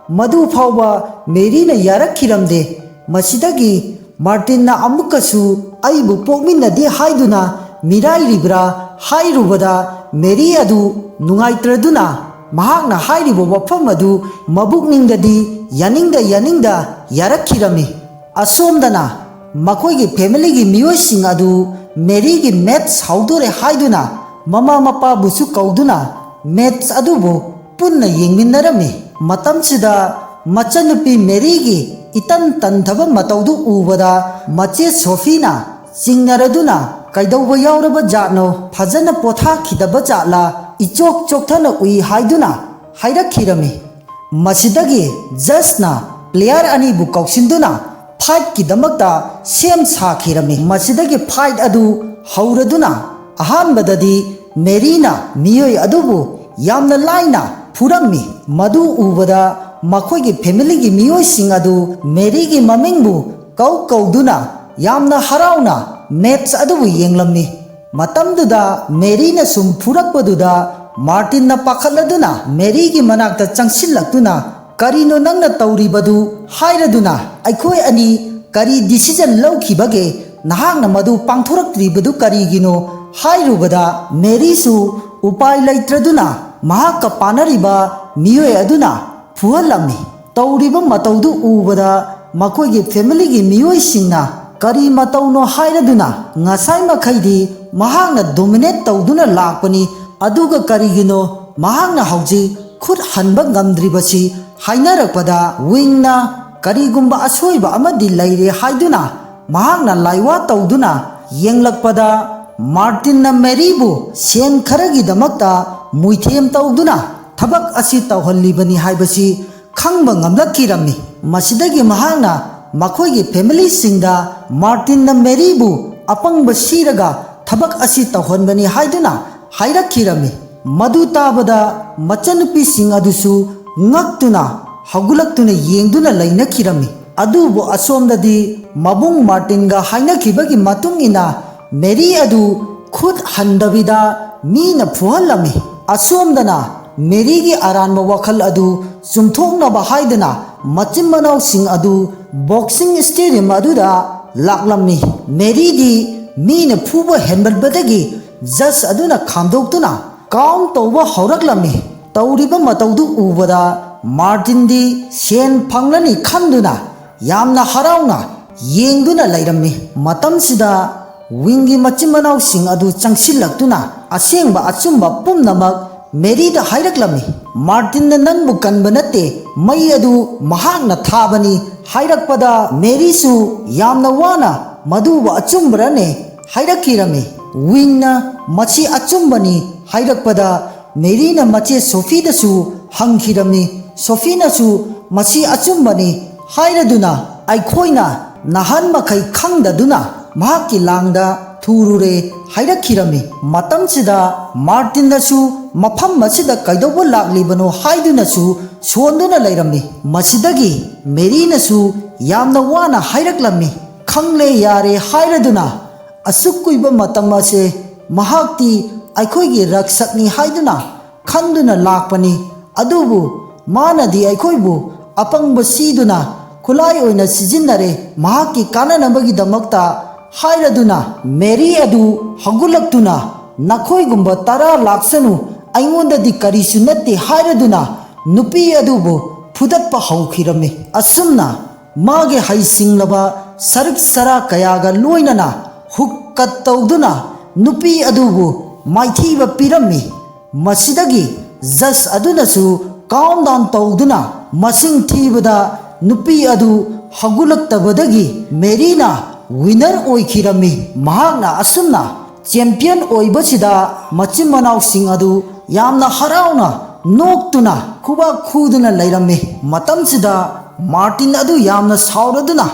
ꯃꯗꯨ ꯐꯥꯎꯕ ꯃꯦꯔꯤꯅ ꯌꯥꯔꯛꯈꯤꯔꯝꯗꯦ꯫ ꯃꯁꯤꯗꯒꯤ ꯃꯥꯔꯇꯤꯟꯅ ꯑꯃꯨꯛꯀꯁꯨ "ꯑꯩꯕꯨ ꯄꯣꯛꯃꯤꯟꯅꯗꯦ ꯍꯥꯏꯗꯨꯅ ꯃꯤꯔꯥꯏꯔꯤꯕ꯭ꯔꯥ?" ꯍꯥꯏꯔꯨꯕꯗ, ꯃꯦꯔꯤ ꯑꯗꯨ ꯅꯨꯡꯉꯥꯏꯇ꯭ꯔꯗꯨꯅ ꯃꯍꯥꯛꯅ ꯍꯥꯏꯔꯤꯕ ꯋꯥꯐꯝ ꯑꯗꯨ ꯃꯕꯨꯛꯅꯤꯡꯗꯗꯤ ꯌꯥꯅꯤꯡꯗ ꯌꯥꯅꯤꯡꯗ ꯌꯥꯔꯛꯈꯤꯔꯝꯃꯤ꯫ ꯑꯁꯣꯝꯗꯅ ꯃꯈꯣꯏꯒꯤ ꯐꯦꯃꯤꯂꯤꯒꯤ ꯃꯤꯑꯣꯏꯁꯤꯡ ꯑꯗꯨ ꯃꯦꯔꯤꯒꯤ ꯃꯦꯠꯆ ꯍꯧꯗꯣꯔꯦ ꯍꯥꯏꯗꯨꯅ ꯃꯃꯥ ꯃꯄꯥꯕꯨꯁꯨ ꯀꯧꯗꯨꯅ ꯃꯦꯠꯆ ꯑꯗꯨꯕꯨ ꯄꯨꯟꯅ ꯌꯦꯡꯃꯤꯟꯅꯔꯝꯃꯤ꯫ ꯃꯇꯝꯁꯤꯗ ꯃꯆꯟꯅꯨꯄꯤ ꯃꯦꯔꯤꯒꯤ ꯏꯇꯟ ꯇꯟꯊꯕ ꯃꯇꯧꯗꯨ ꯎꯕꯗ ꯃꯆꯦ ꯁꯣꯐꯤꯅ ꯆꯤꯡꯅꯔꯗꯨꯅ, "ꯀꯩꯗꯧꯕ ꯌꯥꯎꯔꯕ ꯖꯥꯠꯅꯣ? ꯐꯖꯅ ꯄꯣꯊꯥꯈꯤꯗꯕ ꯖꯥꯠꯂꯥ? ꯏꯆꯣꯛ ꯆꯣꯛꯊꯅ ꯎꯏ" ꯍꯥꯏꯗꯨꯅ ꯍꯥꯏꯔꯛꯈꯤꯔꯝꯃꯤ꯫ ꯃꯁꯤꯗꯒꯤ ꯖꯖꯅ ꯄ꯭ꯂꯦꯌꯔ ꯑꯅꯤꯕꯨ ꯀꯧꯁꯤꯟꯗꯨꯅ ꯐꯥꯏꯠꯀꯤꯗꯃꯛꯇ ꯁꯦꯝ ꯁꯥꯈꯤꯔꯝꯃꯤ꯫ ꯃꯁꯤꯗꯒꯤ ꯐꯥꯏꯠ ꯑꯗꯨ ꯍꯧꯔꯗꯨꯅ ꯑꯍꯥꯟꯕꯗꯗꯤ ꯃꯦꯔꯤꯅ ꯃꯤꯑꯣꯏ ꯑꯗꯨꯕꯨ ꯌꯥꯝꯅ ꯂꯥꯏꯅ ꯐꯨꯔꯝꯃꯤ꯫ ꯃꯗꯨ ꯎꯕꯗ ꯃꯈꯣꯏꯒꯤ ꯐꯦꯃꯤꯂꯤꯒꯤ ꯃꯤꯑꯣꯏꯁꯤꯡ ꯑꯗꯨ ꯃꯦꯔꯤꯒꯤ ꯃꯃꯤꯡꯕꯨ ꯀꯧ ꯀꯧꯗꯨꯅ ꯌꯥꯝꯅ ꯍꯔꯥꯎꯅ ꯃꯦꯠꯆ ꯑꯗꯨꯕꯨ ꯌꯦꯡꯂꯝꯃꯤ꯫ ꯃꯇꯝꯗꯨꯗ ꯃꯦꯔꯤꯅ ꯁꯨꯝ ꯐꯨꯔꯛꯄꯗꯨꯗ ꯃꯥꯔꯇꯤꯟꯅ ꯄꯥꯈꯠꯂꯗꯨꯅ ꯃꯦꯔꯤꯒꯤ ꯃꯅꯥꯛꯇ ꯆꯪꯁꯤꯜꯂꯛꯇꯨꯅ, "ꯀꯔꯤꯅꯣ ꯅꯪꯅ ꯇꯧꯔꯤꯕꯗꯨ?" ꯍꯥꯏꯔꯗꯨꯅ, "ꯑꯩꯈꯣꯏ ꯑꯅꯤ ꯀꯔꯤ ꯗꯤꯁꯤꯖꯟ ꯂꯧꯈꯤꯕꯒꯦ? ꯅꯍꯥꯛꯅ ꯃꯗꯨ ꯄꯥꯡꯊꯣꯔꯛꯇ꯭ꯔꯤꯕꯗꯨ ꯀꯔꯤꯒꯤꯅꯣ?" ꯍꯥꯏꯔꯨꯕꯗ ꯃꯦꯔꯤꯁꯨ ꯎꯄꯥꯏ ꯂꯩꯇ꯭ꯔꯗꯨꯅ ꯃꯍꯥꯛꯀ ꯄꯥꯅꯔꯤꯕ ꯃꯤꯑꯣꯏ ꯑꯗꯨꯅ ꯐꯨꯍꯜꯂꯝꯃꯤ꯫ ꯇꯧꯔꯤꯕ ꯃꯇꯧꯗꯨ ꯎꯕꯗ ꯃꯈꯣꯏꯒꯤ ꯐꯦꯃꯤꯂꯤꯒꯤ ꯃꯤꯑꯣꯏꯁꯤꯡꯅ, "ꯀꯔꯤ ꯃꯇꯧꯅꯣ?" ꯍꯥꯏꯔꯗꯨꯅ ꯉꯁꯥꯏ ꯃꯈꯩꯗꯤ ꯃꯍꯥꯛꯅ ꯗꯣꯃꯤꯅꯦꯠ ꯇꯧꯗꯨꯅ ꯂꯥꯛꯄꯅꯤ, ꯑꯗꯨꯒ ꯀꯔꯤꯒꯤꯅꯣ ꯃꯍꯥꯛꯅ ꯍꯧꯖꯤꯛ ꯈꯨꯠ ꯍꯟꯕ ꯉꯝꯗ꯭ꯔꯤꯕꯁꯤ ꯍꯥꯏꯅꯔꯛꯄꯗ, ꯋꯤꯡꯅ ꯀꯔꯤꯒꯨꯝꯕ ꯑꯁꯣꯏꯕ ꯑꯃꯗꯤ ꯂꯩꯔꯦ ꯍꯥꯏꯗꯨꯅ ꯃꯍꯥꯛꯅ ꯂꯥꯏꯋꯥ ꯇꯧꯗꯨꯅ ꯌꯦꯡꯂꯛꯄꯗ, ꯃꯥꯔꯇꯤꯟꯅ ꯃꯦꯔꯤꯕꯨ ꯁꯦꯟ ꯈꯔꯒꯤꯗꯃꯛꯇ ꯃꯨꯏꯊꯦꯝ ꯇꯧꯗꯨꯅ ꯊꯕꯛ ꯑꯁꯤ ꯇꯧꯍꯜꯂꯤꯕꯅꯤ ꯍꯥꯏꯕꯁꯤ ꯈꯪꯕ ꯉꯝꯂꯛꯈꯤꯔꯝꯃꯤ꯫ ꯃꯁꯤꯗꯒꯤ ꯃꯍꯥꯛꯅ ꯃꯈꯣꯏꯒꯤ ꯐꯦꯃꯤꯂꯤꯁꯤꯡꯗ ꯃꯥꯔꯇꯤꯟꯅ ꯃꯦꯔꯤꯕꯨ ꯑꯄꯪꯕ ꯁꯤꯔꯒ ꯊꯕꯛ ꯑꯁꯤ ꯇꯧꯍꯟꯕꯅꯤ ꯍꯥꯏꯗꯨꯅ ꯍꯥꯏꯔꯛꯈꯤꯔꯝꯃꯤ꯫ ꯃꯗꯨ ꯇꯥꯕꯗ ꯃꯆꯟꯅꯨꯄꯤꯁꯤꯡ ꯑꯗꯨꯁꯨ ꯉꯛꯇꯨꯅ ꯍꯧꯒꯠꯂꯛꯇꯨꯅ ꯌꯦꯡꯗꯨꯅ ꯂꯩꯅꯈꯤꯔꯝꯃꯤ꯫ ꯑꯗꯨꯕꯨ ꯑꯁꯣꯝꯗꯗꯤ ꯃꯕꯨꯡ ꯃꯥꯔꯇꯤꯟꯒ ꯍꯥꯏꯅꯈꯤꯕꯒꯤ ꯃꯇꯨꯡ ꯏꯟꯅ ꯃꯦꯔꯤ ꯑꯗꯨ ꯈꯨꯠ ꯍꯟꯗꯕꯤꯗ ꯃꯤꯅ ꯐꯨꯍꯜꯂꯝꯃꯤ꯫ ꯑꯁꯣꯝꯗꯅ ꯃꯦꯔꯤꯒꯤ ꯑꯔꯥꯟꯕ ꯋꯥꯈꯜ ꯑꯗꯨ ꯆꯨꯝꯊꯣꯛꯅꯕ ꯍꯥꯏꯗꯨꯅ ꯃꯆꯤꯟ ꯃꯅꯥꯎꯁꯤꯡ ꯑꯗꯨ ꯕꯣꯛꯁꯤꯡ ꯁ꯭ꯇꯦꯗꯤꯌꯝ ꯑꯗꯨꯗ ꯂꯥꯛꯂꯝꯃꯤ꯫ ꯃꯦꯔꯤꯗꯤ ꯃꯤꯅ ꯐꯨꯕ ꯍꯦꯟꯃꯟꯕꯗꯒꯤ ꯖꯖ ꯑꯗꯨꯅ ꯈꯥꯝꯗꯣꯛꯇꯨꯅ ꯀꯥꯎꯟ ꯇꯧꯕ ꯍꯧꯔꯛꯂꯝꯃꯤ꯫ ꯇꯧꯔꯤꯕ ꯃꯇꯧꯗꯨ ꯎꯕꯗ ꯃꯥꯔꯇꯤꯟꯗꯤ ꯁꯦꯟ ꯐꯪꯂꯅꯤ ꯈꯟꯗꯨꯅ ꯌꯥꯝꯅ ꯍꯔꯥꯎꯅ ꯌꯦꯡꯗꯨꯅ ꯂꯩꯔꯝꯃꯤ꯫ ꯃꯇꯝꯁꯤꯗ ꯋꯤꯡꯒꯤ ꯃꯆꯤꯟ ꯃꯅꯥꯎꯁꯤꯡ ꯑꯗꯨ ꯆꯪꯁꯤꯜꯂꯛꯇꯨꯅ ꯑꯁꯦꯡꯕ ꯑꯆꯨꯝꯕ ꯄꯨꯝꯅꯃꯛ ꯃꯦꯔꯤꯗ ꯍꯥꯏꯔꯛꯂꯝꯃꯤ꯫ "ꯃꯥꯔꯇꯤꯟꯅ ꯅꯪꯕꯨ ꯀꯟꯕ ꯅꯠꯇꯦ, ꯃꯩ ꯑꯗꯨ ꯃꯍꯥꯛꯅ ꯊꯥꯕꯅꯤ" ꯍꯥꯏꯔꯛꯄꯗ ꯃꯦꯔꯤꯁꯨ ꯌꯥꯝꯅ ꯋꯥꯅ "ꯃꯗꯨꯕꯨ ꯑꯆꯨꯝꯕꯔꯅꯦ?" ꯍꯥꯏꯔꯛꯈꯤꯔꯝꯃꯤ꯫ ꯋꯤꯡꯅ "ꯃꯁꯤ ꯑꯆꯨꯝꯕꯅꯤ" ꯍꯥꯏꯔꯛꯄꯗ ꯃꯦꯔꯤꯅ ꯃꯆꯦ ꯁꯣꯐꯤꯗꯁꯨ ꯍꯪꯈꯤꯔꯝꯃꯤ꯫ ꯁꯣꯐꯤꯅꯁꯨ "ꯃꯁꯤ ꯑꯆꯨꯝꯕꯅꯤ" ꯍꯥꯏꯔꯗꯨꯅ ꯑꯩꯈꯣꯏꯅ ꯅꯍꯥꯟ ꯃꯈꯩ ꯈꯪꯗꯗꯨꯅ ꯃꯍꯥꯛꯀꯤ ꯂꯥꯡꯗ ꯊꯨꯔꯨꯔꯦ ꯍꯥꯏꯔꯛꯈꯤꯔꯝꯃꯤ꯫ ꯃꯇꯝꯁꯤꯗ ꯃꯥꯔꯇꯤꯟꯅꯁꯨ ꯃꯐꯝ ꯑꯁꯤꯗ ꯀꯩꯗꯧꯕ ꯂꯥꯛꯂꯤꯕꯅꯣ ꯍꯥꯏꯗꯨꯅꯁꯨ ꯁꯣꯟꯗꯨꯅ ꯂꯩꯔꯝꯃꯤ꯫ ꯃꯁꯤꯗꯒꯤ ꯃꯦꯔꯤꯅꯁꯨ ꯌꯥꯝꯅ ꯋꯥꯅ ꯍꯥꯏꯔꯛꯂꯝꯃꯤ, "ꯈꯪꯂꯦ ꯌꯥꯔꯦ ꯍꯥꯏꯔꯗꯨꯅ ꯑꯁꯨꯛ ꯀꯨꯏꯕ ꯃꯇꯝ ꯑꯁꯦ ꯃꯍꯥꯛꯇꯤ ꯑꯩꯈꯣꯏꯒꯤ ꯔꯛꯁꯛꯅꯤ ꯍꯥꯏꯗꯨꯅ ꯈꯟꯗꯨꯅ ꯂꯥꯛꯄꯅꯤ꯫ ꯑꯗꯨꯕꯨ ꯃꯥꯅꯗꯤ ꯑꯩꯈꯣꯏꯕꯨ ꯑꯄꯪꯕ ꯁꯤꯗꯨꯅ ꯈꯨꯠꯂꯥꯏ ꯑꯣꯏꯅ ꯁꯤꯖꯤꯟꯅꯔꯦ, ꯃꯍꯥꯛꯀꯤ ꯀꯥꯟꯅꯅꯕꯒꯤꯗꯃꯛꯇ ꯍꯥꯏꯔꯗꯨꯅ ꯃꯦꯔꯤ ꯑꯗꯨ ꯍꯧꯒꯠꯂꯛꯇꯨꯅ, "ꯅꯈꯣꯏꯒꯨꯝꯕ ꯇꯔꯥ ꯂꯥꯛꯁꯅꯨ, ꯑꯩꯉꯣꯟꯗꯗꯤ ꯀꯔꯤꯁꯨ ꯅꯠꯇꯦ" ꯍꯥꯏꯔꯗꯨꯅ ꯅꯨꯄꯤ ꯑꯗꯨꯕꯨ ꯐꯨꯗꯠꯄ ꯍꯧꯈꯤꯔꯝꯃꯤ꯫ ꯑꯁꯨꯝꯅ ꯃꯥꯒꯤ ꯍꯩꯁꯤꯡꯂꯕ ꯁꯔꯤꯛ ꯁꯔꯥ ꯀꯌꯥꯒ ꯂꯣꯏꯅꯅ ꯍꯨꯛꯀꯠ ꯇꯧꯗꯨꯅ ꯅꯨꯄꯤ ꯑꯗꯨꯕꯨ ꯃꯥꯏꯊꯤꯕ ꯄꯤꯔꯝꯃꯤ꯫ ꯃꯁꯤꯗꯒꯤ ꯖꯖ ꯑꯗꯨꯅꯁꯨ ꯀꯥꯎꯟ ꯗꯥꯎꯟ ꯇꯧꯗꯨꯅ ꯃꯁꯤꯡ ꯊꯤꯕꯗ ꯅꯨꯄꯤ ꯑꯗꯨ ꯍꯧꯒꯠꯂꯛꯇꯕꯗꯒꯤ ꯃꯦꯔꯤꯅ ꯋꯤꯅꯔ ꯑꯣꯏꯈꯤꯔꯝꯃꯤ꯫ ꯃꯍꯥꯛꯅ ꯑꯁꯨꯝꯅ ꯆꯦꯝꯄꯤꯌꯟ ꯑꯣꯏꯕꯁꯤꯗ ꯃꯆꯤꯟ ꯃꯅꯥꯎꯁꯤꯡ ꯑꯗꯨ ꯌꯥꯝꯅ ꯍꯔꯥꯎꯅ ꯅꯣꯛꯇꯨꯅ ꯈꯨꯕꯥꯛ ꯈꯨꯗꯨꯅ ꯂꯩꯔꯝꯃꯤ꯫ ꯃꯇꯝꯁꯤꯗ ꯃꯥꯔꯇꯤꯟ ꯑꯗꯨ ꯌꯥꯝꯅ ꯁꯥꯎꯔꯗꯨꯅ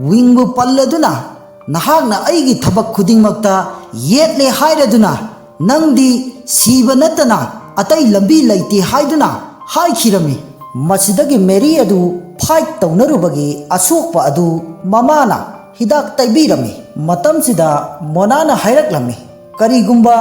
ꯋꯤꯡꯕꯨ ꯄꯜꯂꯗꯨꯅ, "ꯅꯍꯥꯛꯅ ꯑꯩꯒꯤ ꯊꯕꯛ ꯈꯨꯗꯤꯡꯃꯛꯇ ꯌꯦꯠꯂꯦ ꯍꯥꯏꯔꯗꯨꯅ ꯅꯪꯗꯤ ꯁꯤꯕ ꯅꯠꯇꯅ ꯑꯇꯩ ꯂꯝꯕꯤ ꯂꯩꯇꯦ" ꯍꯥꯏꯗꯨꯅ ꯍꯥꯏꯈꯤꯔꯝꯃꯤ꯫ ꯃꯁꯤꯗꯒꯤ ꯃꯦꯔꯤ ꯑꯗꯨ ꯐꯥꯏꯠ ꯇꯧꯅꯔꯨꯕꯒꯤ ꯑꯁꯣꯛꯄ ꯑꯗꯨ ꯃꯃꯥꯅ ꯍꯤꯗꯥꯛ ꯇꯩꯕꯤꯔꯝꯃꯤ꯫ ꯃꯇꯝꯁꯤꯗ ꯃꯣꯅꯥꯅ ꯍꯥꯏꯔꯛꯂꯝꯃꯤ, "ꯀꯔꯤꯒꯨꯝꯕ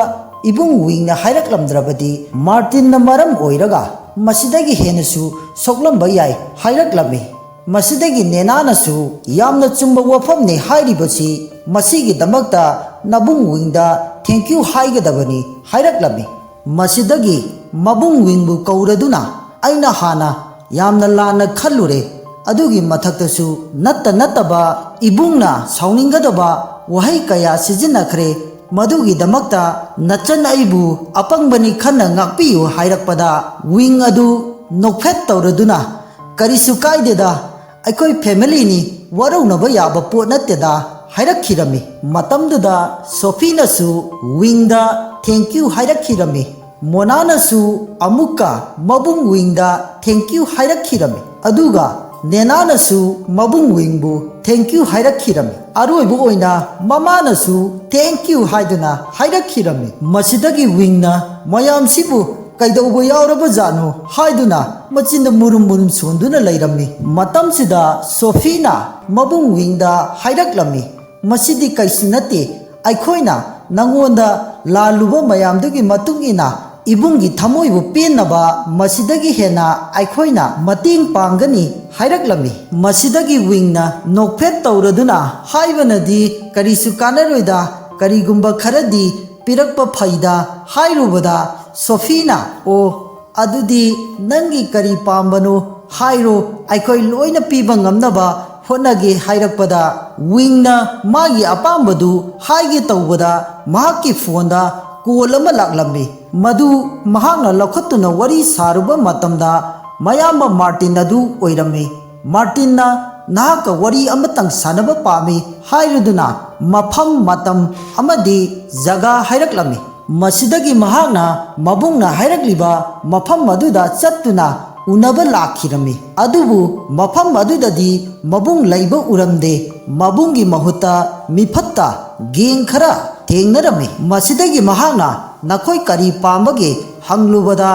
ꯏꯕꯨꯡ ꯋꯤꯡꯅ ꯍꯥꯏꯔꯛꯂꯝꯗ꯭ꯔꯕꯗꯤ ꯃꯥꯔꯇꯤꯟꯅ ꯃꯔꯝ ꯑꯣꯏꯔꯒ ꯃꯁꯤꯗꯒꯤ ꯍꯦꯟꯅꯁꯨ ꯁꯣꯛꯂꯝꯕ ꯌꯥꯏ" ꯍꯥꯏꯔꯛꯂꯝꯃꯤ꯫ ꯃꯁꯤꯗꯒꯤ ꯅꯦꯅꯥꯅꯁꯨ, "ꯌꯥꯝꯅ ꯆꯨꯝꯕ ꯋꯥꯐꯝꯅꯤ ꯍꯥꯏꯔꯤꯕꯁꯤ, ꯃꯁꯤꯒꯤꯗꯃꯛꯇ ꯅꯕꯨꯡ ꯋꯤꯡꯗ ꯊꯦꯡꯀ꯭ꯌꯨ ꯍꯥꯏꯒꯗꯕꯅꯤ" ꯍꯥꯏꯔꯛꯂꯝꯃꯤ꯫ ꯃꯁꯤꯗꯒꯤ ꯃꯕꯨꯡ ꯋꯤꯡꯕꯨ ꯀꯧꯔꯗꯨꯅ, "ꯑꯩꯅ ꯍꯥꯟꯅ ꯌꯥꯝꯅ ꯂꯥꯟꯅ ꯈꯜꯂꯨꯔꯦ꯫ ꯑꯗꯨꯒꯤ ꯃꯊꯛꯇꯁꯨ ꯅꯠꯇ ꯅꯠꯇꯕ ꯏꯕꯨꯡꯅ ꯁꯥꯎꯅꯤꯡꯒꯗꯕ ꯋꯥꯍꯩ ꯀꯌꯥ ꯁꯤꯖꯤꯟꯅꯈ꯭ꯔꯦ꯫ ꯃꯗꯨꯒꯤꯗꯃꯛꯇ ꯅꯆꯟ ꯑꯩꯕꯨ ꯑꯄꯪꯕꯅꯤ ꯈꯟꯅ ꯉꯥꯛꯄꯤꯌꯨ" ꯍꯥꯏꯔꯛꯄꯗ ꯋꯤꯡ ꯑꯗꯨ ꯅꯣꯛꯐꯦꯠ ꯇꯧꯔꯗꯨꯅ, "ꯀꯔꯤꯁꯨ ꯀꯥꯏꯗꯦꯗ, ꯑꯩꯈꯣꯏ ꯐꯦꯃꯤꯂꯤꯅꯤ, ꯋꯥꯔꯧꯅꯕ ꯌꯥꯕ ꯄꯣꯠ ꯅꯠꯇꯦꯗ" ꯍꯥꯏꯔꯛꯈꯤꯔꯝꯃꯤ꯫ ꯃꯇꯝꯗꯨꯗ ꯁꯣꯐꯤꯅꯁꯨ ꯋꯤꯡꯗ ꯊꯦꯡꯀ꯭ꯌꯨ ꯍꯥꯏꯔꯛꯈꯤꯔꯝꯃꯤ꯫ ꯃꯣꯅꯥꯅꯁꯨ ꯑꯃꯨꯛꯀ ꯃꯕꯨꯡ ꯋꯤꯡꯗ ꯊꯦꯡꯀ꯭ꯌꯨ ꯍꯥꯏꯔꯛꯈꯤꯔꯝꯃꯤ꯫ ꯑꯗꯨꯒ ꯅꯦꯅꯥꯅꯁꯨ ꯃꯕꯨꯡ ꯋꯤꯡꯕꯨ "Thank you" ꯍꯥꯏꯔꯛꯈꯤꯔꯝꯃꯤ꯫ ꯑꯔꯣꯏꯕ ꯑꯣꯏꯅ ꯃꯃꯥꯅꯁꯨ "Thank you" ꯍꯥꯏꯗꯨꯅ ꯍꯥꯏꯔꯛꯈꯤꯔꯝꯃꯤ꯫ ꯃꯁꯤꯗꯒꯤ ꯋꯤꯡꯅ ꯃꯌꯥꯝꯁꯤꯕꯨ "ꯀꯩꯗꯧꯕ ꯌꯥꯎꯔꯕ ꯖꯥꯠꯅꯣ?" ꯍꯥꯏꯗꯨꯅ ꯃꯆꯤꯟꯗ ꯃꯨꯔꯨꯝ ꯃꯨꯔꯨꯝ ꯁꯣꯟꯗꯨꯅ ꯂꯩꯔꯝꯃꯤ꯫ ꯃꯇꯝꯁꯤꯗ ꯁꯣꯐꯤꯅ ꯃꯕꯨꯡ ꯋꯤꯡꯗ ꯍꯥꯏꯔꯛꯂꯝꯃꯤ, "ꯃꯁꯤꯗꯤ ꯀꯩꯁꯨ ꯅꯠꯇꯦ, ꯑꯩꯈꯣꯏꯅ ꯅꯉꯣꯟꯗ ꯂꯥꯜꯂꯨꯕ ꯃꯌꯥꯝꯗꯨꯒꯤ ꯃꯇꯨꯡ ꯏꯟꯅ ꯏꯕꯨꯡꯒꯤ ꯊꯃꯣꯏꯕꯨ ꯄꯦꯟꯅꯕ ꯃꯁꯤꯗꯒꯤ ꯍꯦꯟꯅ ꯑꯩꯈꯣꯏꯅ ꯃꯇꯦꯡ ꯄꯥꯡꯒꯅꯤ" ꯍꯥꯏꯔꯛꯂꯝꯃꯤ꯫ ꯃꯁꯤꯗꯒꯤ ꯋꯤꯡꯅ ꯅꯣꯛꯐꯦꯠ ꯇꯧꯔꯗꯨꯅ ꯍꯥꯏꯕꯅꯗꯤ, "ꯀꯔꯤꯁꯨ ꯀꯥꯟꯅꯔꯣꯏꯗ, ꯀꯔꯤꯒꯨꯝꯕ ꯈꯔꯗꯤ ꯄꯤꯔꯛꯄ ꯐꯩꯗ" ꯍꯥꯏꯔꯨꯕꯗ, ꯁꯣꯐꯤꯅ, "ꯑꯣ, ꯑꯗꯨꯗꯤ ꯅꯪꯒꯤ ꯀꯔꯤ ꯄꯥꯝꯕꯅꯣ ꯍꯥꯏꯔꯣ, ꯑꯩꯈꯣꯏ ꯂꯣꯏꯅ ꯄꯤꯕ ꯉꯝꯅꯕ ꯍꯣꯠꯅꯒꯦ" ꯍꯥꯏꯔꯛꯄꯗ, ꯋꯤꯡꯅ ꯃꯥꯒꯤ ꯑꯄꯥꯝꯕꯗꯨ ꯍꯥꯏꯒꯦ ꯇꯧꯕꯗ, ꯃꯍꯥꯛꯀꯤ ꯐꯣꯟꯗ ꯀꯣꯜ ꯑꯃ ꯂꯥꯛꯂꯝꯃꯤ꯫ ꯃꯗꯨ ꯃꯍꯥꯛꯅ ꯂꯧꯈꯠꯇꯨꯅ ꯋꯥꯔꯤ ꯁꯥꯔꯨꯕ ꯃꯇꯝꯗ, ꯃꯌꯥꯝꯕ ꯃꯥꯔꯇꯤꯟ ꯑꯗꯨ ꯑꯣꯏꯔꯝꯃꯤ꯫ ꯃꯥꯔꯇꯤꯟꯅ ꯅꯍꯥꯛꯀ ꯋꯥꯔꯤ ꯑꯃꯇꯪ ꯁꯥꯟꯅꯕ ꯄꯥꯝꯃꯤ ꯍꯥꯏꯔꯗꯨꯅ ꯃꯐꯝ, ꯃꯇꯝ ꯑꯃꯗꯤ ꯖꯒꯥ ꯍꯥꯏꯔꯛꯂꯝꯃꯤ꯫ ꯃꯁꯤꯗꯒꯤ ꯃꯍꯥꯛꯅ ꯃꯕꯨꯡꯅ ꯍꯥꯏꯔꯛꯂꯤꯕ ꯃꯐꯝ ꯑꯗꯨꯗ ꯆꯠꯇꯨꯅ ꯎꯅꯕ ꯂꯥꯛꯈꯤꯔꯝꯃꯤ꯫ ꯑꯗꯨꯕꯨ ꯃꯐꯝ ꯑꯗꯨꯗꯗꯤ ꯃꯕꯨꯡ ꯂꯩꯕ ꯎꯔꯝꯗꯦ꯫ ꯃꯕꯨꯡꯒꯤ ꯃꯍꯨꯠꯇ ꯃꯤꯐꯠꯇ ꯒꯦꯡ ꯈꯔ ꯊꯦꯡꯅꯔꯝꯃꯤ꯫ ꯃꯁꯤꯗꯒꯤ ꯃꯍꯥꯛꯅ "ꯅꯈꯣꯏ ꯀꯔꯤ ꯄꯥꯝꯕꯒꯦ?" ꯍꯪꯂꯨꯕꯗ,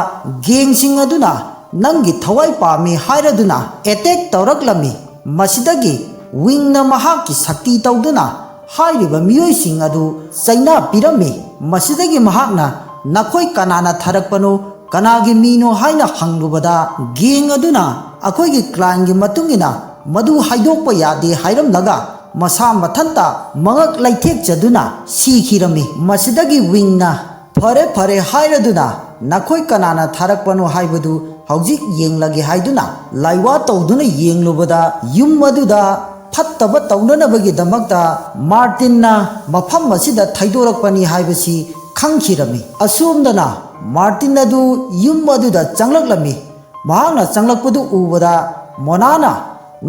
ꯒꯦꯡꯁꯤꯡ ꯑꯗꯨꯅ "ꯅꯪꯒꯤ ꯊꯋꯥꯏ ꯄꯥꯝꯃꯤ" ꯍꯥꯏꯔꯗꯨꯅ ꯑꯦꯇꯦꯛ ꯇꯧꯔꯛꯂꯝꯃꯤ꯫ ꯃꯁꯤꯗꯒꯤ ꯋꯤꯡꯅ ꯃꯍꯥꯛꯀꯤ ꯁꯛꯇꯤ ꯇꯧꯗꯨꯅ ꯍꯥꯏꯔꯤꯕ ꯃꯤꯑꯣꯏꯁꯤꯡ ꯑꯗꯨ ꯆꯩꯅꯥ ꯄꯤꯔꯝꯃꯤ꯫ ꯃꯁꯤꯗꯒꯤ ꯃꯍꯥꯛꯅ "ꯅꯈꯣꯏ ꯀꯅꯥꯅ ꯊꯥꯔꯛꯄꯅꯣ, ꯀꯅꯥꯒꯤ ꯃꯤꯅꯣ?" ꯍꯥꯏꯅ ꯍꯪꯂꯨꯕꯗ, ꯒꯦꯡ ꯑꯗꯨꯅ "ꯑꯩꯈꯣꯏꯒꯤ ꯀ꯭ꯂꯥꯟꯒꯤ ꯃꯇꯨꯡ ꯏꯟꯅ ꯃꯗꯨ ꯍꯥꯏꯗꯣꯛꯄ ꯌꯥꯗꯦ" ꯍꯥꯏꯔꯝꯂꯒ ꯃꯁꯥ ꯃꯊꯟꯇ ꯃꯉꯛ ꯂꯩꯊꯦꯛꯆꯗꯨꯅ ꯁꯤꯈꯤꯔꯝꯃꯤ꯫ ꯃꯁꯤꯗꯒꯤ ꯋꯤꯡꯅ "ꯐꯔꯦ, ꯐꯔꯦ" ꯍꯥꯏꯔꯗꯨꯅ "ꯅꯈꯣꯏ ꯀꯅꯥꯅ ꯊꯥꯔꯛꯄꯅꯣ ꯍꯥꯏꯕꯗꯨ ꯍꯧꯖꯤꯛ ꯌꯦꯡꯂꯒꯦ" ꯍꯥꯏꯗꯨꯅ ꯂꯥꯏꯋꯥ ꯇꯧꯗꯨꯅ ꯌꯦꯡꯂꯨꯕꯗ, ꯌꯨꯝ ꯑꯗꯨꯗ ꯐꯠꯇꯕ ꯇꯧꯅꯅꯕꯒꯤꯗꯃꯛꯇ ꯃꯥꯔꯇꯤꯟꯅ ꯃꯐꯝ ꯑꯁꯤꯗ ꯊꯩꯗꯣꯔꯛꯄꯅꯤ ꯍꯥꯏꯕꯁꯤ ꯈꯪꯈꯤꯔꯝꯃꯤ꯫ ꯑꯁꯣꯝꯗꯅ ꯃꯥꯔꯇꯤꯟ ꯑꯗꯨ ꯌꯨꯝ ꯑꯗꯨꯗ ꯆꯪꯂꯛꯂꯝꯃꯤ꯫ ꯃꯍꯥꯛꯅ ꯆꯪꯂꯛꯄꯗꯨ ꯎꯕꯗ ꯃꯣꯅꯥꯅ,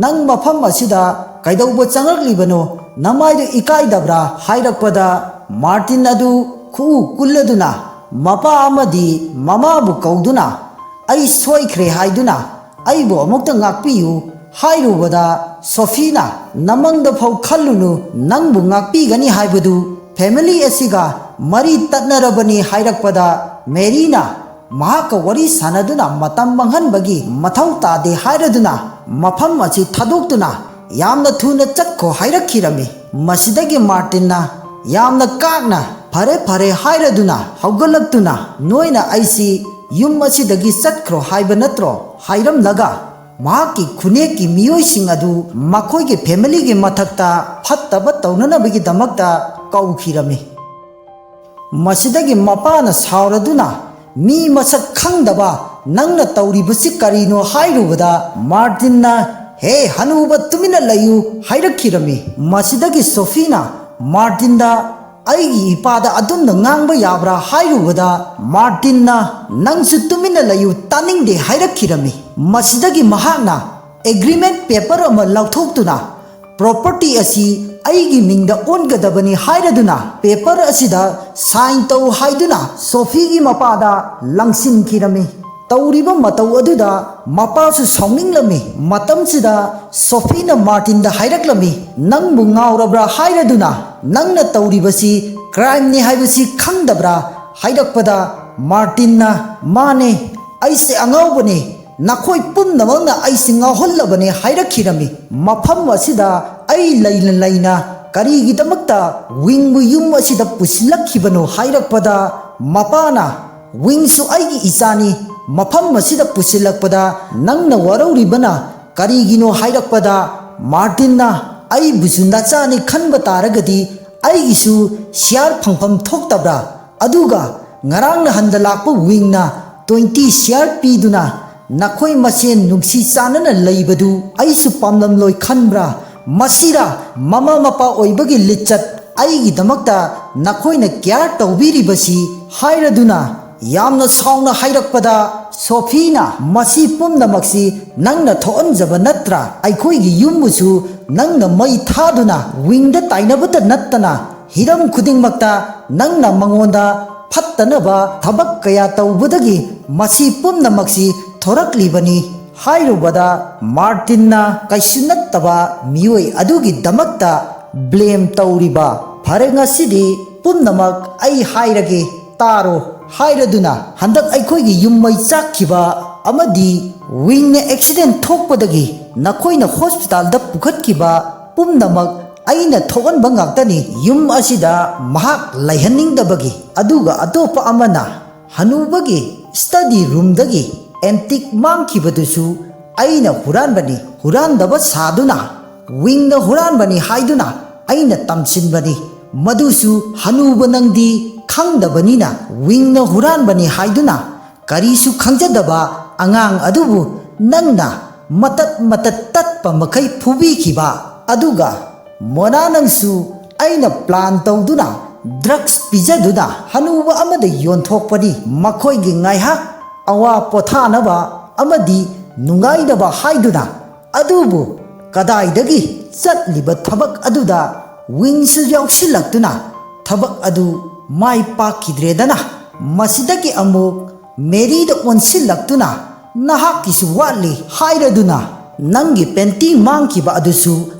"ꯅꯪ ꯃꯐꯝ ꯑꯁꯤꯗ ꯀꯩꯗꯧꯕ ꯆꯪꯂꯛꯂꯤꯕꯅꯣ? ꯅꯃꯥꯏꯗꯨ ꯏꯀꯥꯏꯗꯕ꯭ꯔꯥ?" ꯍꯥꯏꯔꯛꯄꯗ, ꯃꯥꯔꯇꯤꯟ ꯑꯗꯨ ꯈꯨꯎ ꯀꯨꯜꯂꯗꯨꯅ ꯃꯄꯥ ꯑꯃꯗꯤ ꯃꯃꯥꯕꯨ ꯀꯧꯗꯨꯅ, "ꯑꯩ ꯁꯣꯏꯈ꯭ꯔꯦ" ꯍꯥꯏꯗꯨꯅ, "ꯑꯩꯕꯨ ꯑꯃꯨꯛꯇ ꯉꯥꯛꯄꯤꯌꯨ" ꯍꯥꯏꯔꯨꯕꯗ ꯁꯣꯐꯤꯅ, "ꯅꯃꯪꯗ ꯐꯥꯎ ꯈꯜꯂꯨꯅꯨ, ꯅꯪꯕꯨ ꯉꯥꯛꯄꯤꯒꯅꯤ ꯍꯥꯏꯕꯗꯨ꯫ ꯐꯦꯃꯤꯂꯤ ꯑꯁꯤꯒ ꯃꯔꯤ ꯇꯠꯅꯔꯕꯅꯤ" ꯍꯥꯏꯔꯛꯄꯗ ꯃꯦꯔꯤꯅ ꯃꯍꯥꯛꯀ ꯋꯥꯔꯤ ꯁꯥꯟꯅꯗꯨꯅ ꯃꯇꯝ ꯃꯥꯡꯍꯟꯕꯒꯤ ꯃꯊꯧ ꯇꯥꯗꯦ ꯍꯥꯏꯔꯗꯨꯅ ꯃꯐꯝ ꯑꯁꯤ ꯊꯥꯗꯣꯛꯇꯨꯅ ꯌꯥꯝꯅ ꯊꯨꯅ ꯆꯠꯈꯣ ꯍꯥꯏꯔꯛꯈꯤꯔꯝꯃꯤ꯫ ꯃꯁꯤꯗꯒꯤ ꯃꯥꯔꯇꯤꯟꯅ ꯌꯥꯝꯅ ꯀꯥꯛꯅ, "ꯐꯔꯦ, ꯐꯔꯦ" ꯍꯥꯏꯔꯗꯨꯅ ꯍꯧꯒꯠꯂꯛꯇꯨꯅ, "ꯅꯣꯏꯅ ꯑꯩꯁꯤ ꯌꯨꯝ ꯑꯁꯤꯗꯒꯤ ꯆꯠꯈ꯭ꯔꯣ ꯍꯥꯏꯕ ꯅꯠꯇ꯭ꯔꯣ?" ꯍꯥꯏꯔꯝꯂꯒ ꯃꯍꯥꯛꯀꯤ ꯈꯨꯟꯅꯦꯛꯀꯤ ꯃꯤꯑꯣꯏꯁꯤꯡ ꯑꯗꯨ ꯃꯈꯣꯏꯒꯤ ꯐꯦꯃꯤꯂꯤꯒꯤ ꯃꯊꯛꯇ ꯐꯠꯇꯕ ꯇꯧꯅꯅꯕꯒꯤꯗꯃꯛꯇ ꯀꯧꯈꯤꯔꯝꯃꯤ꯫ ꯃꯁꯤꯗꯒꯤ ꯃꯄꯥꯅ ꯁꯥꯎꯔꯗꯨꯅ, "ꯃꯤ ꯃꯁꯛ ꯈꯪꯗꯕ, ꯅꯪꯅ ꯇꯧꯔꯤꯕꯁꯤ ꯀꯔꯤꯅꯣ?" ꯍꯥꯏꯔꯨꯕꯗ ꯃꯥꯔꯇꯤꯟꯅ, "ꯍꯦ ꯍꯅꯨꯕ, ꯇꯨꯃꯤꯟꯅ ꯂꯩꯌꯨ" ꯍꯥꯏꯔꯛꯈꯤꯔꯝꯃꯤ꯫ ꯃꯁꯤꯗꯒꯤ ꯁꯣꯐꯤꯅ ꯃꯥꯔꯇꯤꯟꯗ, "ꯑꯩꯒꯤ ꯏꯄꯥꯗ ꯑꯗꯨꯝꯅ ꯉꯥꯡꯕ ꯌꯥꯕ꯭ꯔꯥ?" ꯍꯥꯏꯔꯨꯕꯗ ꯃꯥꯔꯇꯤꯟꯅ, "ꯅꯪꯁꯨ ꯇꯨꯃꯤꯟꯅ ꯂꯩꯌꯨ, ꯇꯥꯅꯤꯡꯗꯦ" ꯍꯥꯏꯔꯛꯈꯤꯔꯝꯃꯤ꯫ ꯃꯁꯤꯗꯒꯤ ꯃꯍꯥꯛꯅ ꯑꯦꯒ꯭ꯔꯤꯃꯦꯟ ꯄꯦꯄꯔ ꯑꯃ ꯂꯧꯊꯣꯛꯇꯨꯅ, "ꯄ꯭ꯔꯣꯄꯔꯇꯤ ꯑꯁꯤ ꯑꯩꯒꯤ ꯃꯤꯡꯗ ꯑꯣꯟꯒꯗꯕꯅꯤ" ꯍꯥꯏꯔꯗꯨꯅ ꯄꯦꯄꯔ ꯑꯁꯤꯗ ꯁꯥꯏꯟ ꯇꯧ ꯍꯥꯏꯗꯨꯅ ꯁꯣꯐꯤꯒꯤ ꯃꯄꯥꯗ ꯂꯪꯁꯤꯟꯈꯤꯔꯝꯃꯤ꯫ ꯇꯧꯔꯤꯕ ꯃꯇꯧ ꯑꯗꯨꯗ ꯃꯄꯥꯁꯨ ꯁꯥꯎꯅꯤꯡꯂꯝꯃꯤ꯫ ꯃꯇꯝꯁꯤꯗ ꯁꯣꯐꯤꯅ ꯃꯥꯔꯇꯤꯟꯗ ꯍꯥꯏꯔꯛꯂꯝꯃꯤ, "ꯅꯪꯕꯨ ꯉꯥꯎꯔꯕ꯭ꯔꯥ ꯍꯥꯏꯔꯗꯨꯅ? ꯅꯪꯅ ꯇꯧꯔꯤꯕꯁꯤ ꯀ꯭ꯔꯥꯏꯝꯅꯤ ꯍꯥꯏꯕꯁꯤ ꯈꯪꯗꯕ꯭ꯔꯥ?" ꯍꯥꯏꯔꯛꯄꯗ ꯃꯥꯔꯇꯤꯟꯅ, "ꯃꯥꯅꯦ, ꯑꯩꯁꯦ ꯑꯉꯥꯎꯕꯅꯦ, ꯅꯈꯣꯏ ꯄꯨꯝꯅꯃꯛꯅ ꯑꯩꯁꯦ ꯉꯥꯎꯍꯜꯂꯕꯅꯦ" ꯍꯥꯏꯔꯛꯈꯤꯔꯝꯃꯤ꯫ ꯃꯐꯝ ꯑꯁꯤꯗ ꯑꯩ ꯂꯩꯅ ꯂꯩꯅ ꯀꯔꯤꯒꯤꯗꯃꯛꯇ ꯋꯤꯡꯕꯨ ꯌꯨꯝ ꯑꯁꯤꯗ ꯄꯨꯁꯤꯜꯂꯛꯈꯤꯕꯅꯣ ꯍꯥꯏꯔꯛꯄꯗ ꯃꯄꯥꯅ, "ꯋꯤꯡꯁꯨ ꯑꯩꯒꯤ ꯏꯆꯥꯅꯤ, ꯃꯐꯝ ꯑꯁꯤꯗ ꯄꯨꯁꯤꯜꯂꯛꯄꯗ ꯅꯪꯅ ꯋꯥꯔꯧꯔꯤꯕꯅ ꯀꯔꯤꯒꯤꯅꯣ?" ꯍꯥꯏꯔꯛꯄꯗ ꯃꯥꯔꯇꯤꯟꯅ, "ꯑꯩꯕꯨꯁꯨ ꯅꯆꯥꯅꯤ ꯈꯟꯕ ꯇꯥꯔꯒꯗꯤ ꯑꯩꯒꯤꯁꯨ ꯁꯤꯌꯥꯔ ꯐꯪꯐꯝ ꯊꯣꯛꯇꯕ꯭ꯔꯥ? ꯑꯗꯨꯒ ꯉꯔꯥꯡ ꯅꯍꯥꯟꯗ ꯂꯥꯛꯄ ꯋꯤꯡꯅ ꯇ꯭ꯋꯦꯟꯇꯤ ꯁꯤꯌꯥꯔ ꯄꯤꯗꯨꯅ ꯅꯈꯣꯏ ꯃꯁꯦꯟ ꯅꯨꯡꯁꯤ ꯆꯥꯟꯅꯅ ꯂꯩꯕꯗꯨ ꯑꯩꯁꯨ ꯄꯥꯝꯂꯝꯂꯣꯏ ꯈꯟꯕ꯭ꯔꯥ? ꯃꯁꯤꯔꯥ ꯃꯃꯥ ꯃꯄꯥ ꯑꯣꯏꯕꯒꯤ ꯂꯤꯆꯠ? ꯑꯩꯒꯤꯗꯃꯛꯇ ꯅꯈꯣꯏꯅ ꯀꯤꯌꯥꯔ ꯇꯧꯕꯤꯔꯤꯕꯁꯤ?" ꯍꯥꯏꯔꯗꯨꯅ ꯌꯥꯝꯅ ꯁꯥꯎꯅ ꯍꯥꯏꯔꯛꯄꯗ ꯁꯣꯐꯤꯅ, "ꯃꯁꯤ ꯄꯨꯝꯅꯃꯛꯁꯤ ꯅꯪꯅ ꯊꯣꯛꯍꯟꯖꯕ ꯅꯠꯇ꯭ꯔꯥ? ꯑꯩꯈꯣꯏꯒꯤ ꯌꯨꯝꯕꯨꯁꯨ ꯅꯪꯅ ꯃꯩ ꯊꯥꯗꯨꯅ ꯋꯤꯡꯗ ꯇꯥꯏꯅꯕꯇ ꯅꯠꯇꯅ ꯍꯤꯔꯝ ꯈꯨꯗꯤꯡꯃꯛꯇ ꯅꯪꯅ ꯃꯉꯣꯟꯗ ꯐꯠꯇꯅꯕ ꯊꯕꯛ ꯀꯌꯥ ꯇꯧꯕꯗꯒꯤ ꯃꯁꯤ ꯄꯨꯝꯅꯃꯛꯁꯤ ꯊꯣꯔꯛꯂꯤꯕꯅꯤ" ꯍꯥꯏꯔꯨꯕꯗ ꯃꯥꯔꯇꯤꯟꯅ ꯀꯩꯁꯨ ꯅꯠꯇꯕ ꯃꯤꯑꯣꯏ ꯑꯗꯨꯒꯤꯗꯃꯛꯇ ꯕ꯭ꯂꯦꯝ ꯇꯧꯔꯤꯕ꯫ ꯐꯔꯦ, ꯉꯁꯤꯗꯤ ꯄꯨꯝꯅꯃꯛ ꯑꯩ ꯍꯥꯏꯔꯒꯦ, ꯇꯥꯔꯣ ꯍꯥꯏꯔꯗꯨꯅ, ꯍꯟꯗꯛ ꯑꯩꯈꯣꯏꯒꯤ ꯌꯨꯝ ꯃꯩ ꯆꯥꯛꯈꯤꯕ ꯑꯃꯗꯤ ꯋꯤꯡꯅ ꯑꯦꯛꯁꯤꯗꯦꯟ ꯊꯣꯛꯄꯗꯒꯤ ꯅꯈꯣꯏꯅ ꯍꯣꯁꯄꯤꯇꯥꯜꯗ ꯄꯨꯈꯠꯈꯤꯕ ꯄꯨꯝꯅꯃꯛ ꯑꯩꯅ ꯊꯣꯛꯍꯟꯕ ꯉꯥꯛꯇꯅꯤ꯫ ꯌꯨꯝ ꯑꯁꯤꯗ ꯃꯍꯥꯛ ꯂꯩꯍꯟꯅꯤꯡꯗꯕꯒꯤ꯫ ꯑꯗꯨꯒ ꯑꯇꯣꯞꯄ ꯑꯃꯅ ꯍꯅꯨꯕꯒꯤ ꯁ꯭ꯇꯗꯤ ꯔꯨꯝꯗꯒꯤ ꯑꯦꯟꯇꯤꯛ ꯃꯥꯡꯈꯤꯕꯗꯨꯁꯨ ꯑꯩꯅ ꯍꯨꯔꯥꯟꯕꯅꯤ, ꯍꯨꯔꯥꯟꯗꯕ ꯁꯥꯗꯨꯅ ꯋꯤꯡꯅ ꯍꯨꯔꯥꯟꯕꯅꯤ ꯍꯥꯏꯗꯨꯅ ꯑꯩꯅ ꯇꯝꯁꯤꯟꯕꯅꯤ꯫ ꯃꯗꯨꯁꯨ ꯍꯅꯨꯕ ꯅꯪꯗꯤ ꯈꯪꯗꯕꯅꯤꯅ, ꯋꯤꯡꯅ ꯍꯨꯔꯥꯟꯕꯅꯤ ꯍꯥꯏꯗꯨꯅ ꯀꯔꯤꯁꯨ ꯈꯪꯖꯗꯕ ꯑꯉꯥꯡ ꯑꯗꯨꯕꯨ ꯅꯪꯅ ꯃꯇꯠ ꯃꯇꯠ ꯇꯠꯄ ꯃꯈꯩ ꯐꯨꯕꯤꯈꯤꯕ꯫ ꯑꯗꯨꯒ ꯃꯣꯅꯥ, ꯅꯪꯁꯨ ꯑꯩꯅ ꯄ꯭ꯂꯥꯟ ꯇꯧꯗꯨꯅ ꯗ꯭ꯔꯒꯁ ꯄꯤꯖꯗꯨꯅ ꯍꯅꯨꯕ ꯑꯃꯗ ꯌꯣꯟꯊꯣꯛꯄꯅꯤ꯫ ꯃꯈꯣꯏꯒꯤ ꯉꯥꯏꯍꯥꯛ ꯑꯋꯥ ꯄꯣꯊꯥꯅꯕ ꯑꯃꯗꯤ ꯅꯨꯡꯉꯥꯏꯅꯕ ꯍꯥꯏꯗꯨꯅ꯫ ꯑꯗꯨꯕꯨ ꯀꯗꯥꯏꯗꯒꯤ ꯆꯠꯂꯤꯕ ꯊꯕꯛ ꯑꯗꯨꯗ ꯋꯤꯡꯁꯨ ꯌꯥꯎꯁꯤꯜꯂꯛꯇꯨꯅ ꯊꯕꯛ ꯑꯗꯨ ꯃꯥꯏ ꯄꯥꯛꯈꯤꯗ꯭ꯔꯦꯗꯅ꯫ ꯃꯁꯤꯗꯒꯤ ꯑꯃꯨꯛ ꯃꯦꯔꯤꯗ ꯑꯣꯟꯁꯤꯜꯂꯛꯇꯨꯅ, "ꯅꯍꯥꯛꯀꯤꯁꯨ ꯋꯥꯠꯂꯤ" ꯍꯥꯏꯔꯗꯨꯅ, "ꯅꯪꯒꯤ ꯄꯦꯟꯇꯤ ꯃꯥꯡꯈꯤꯕ ꯑꯗꯨꯁꯨ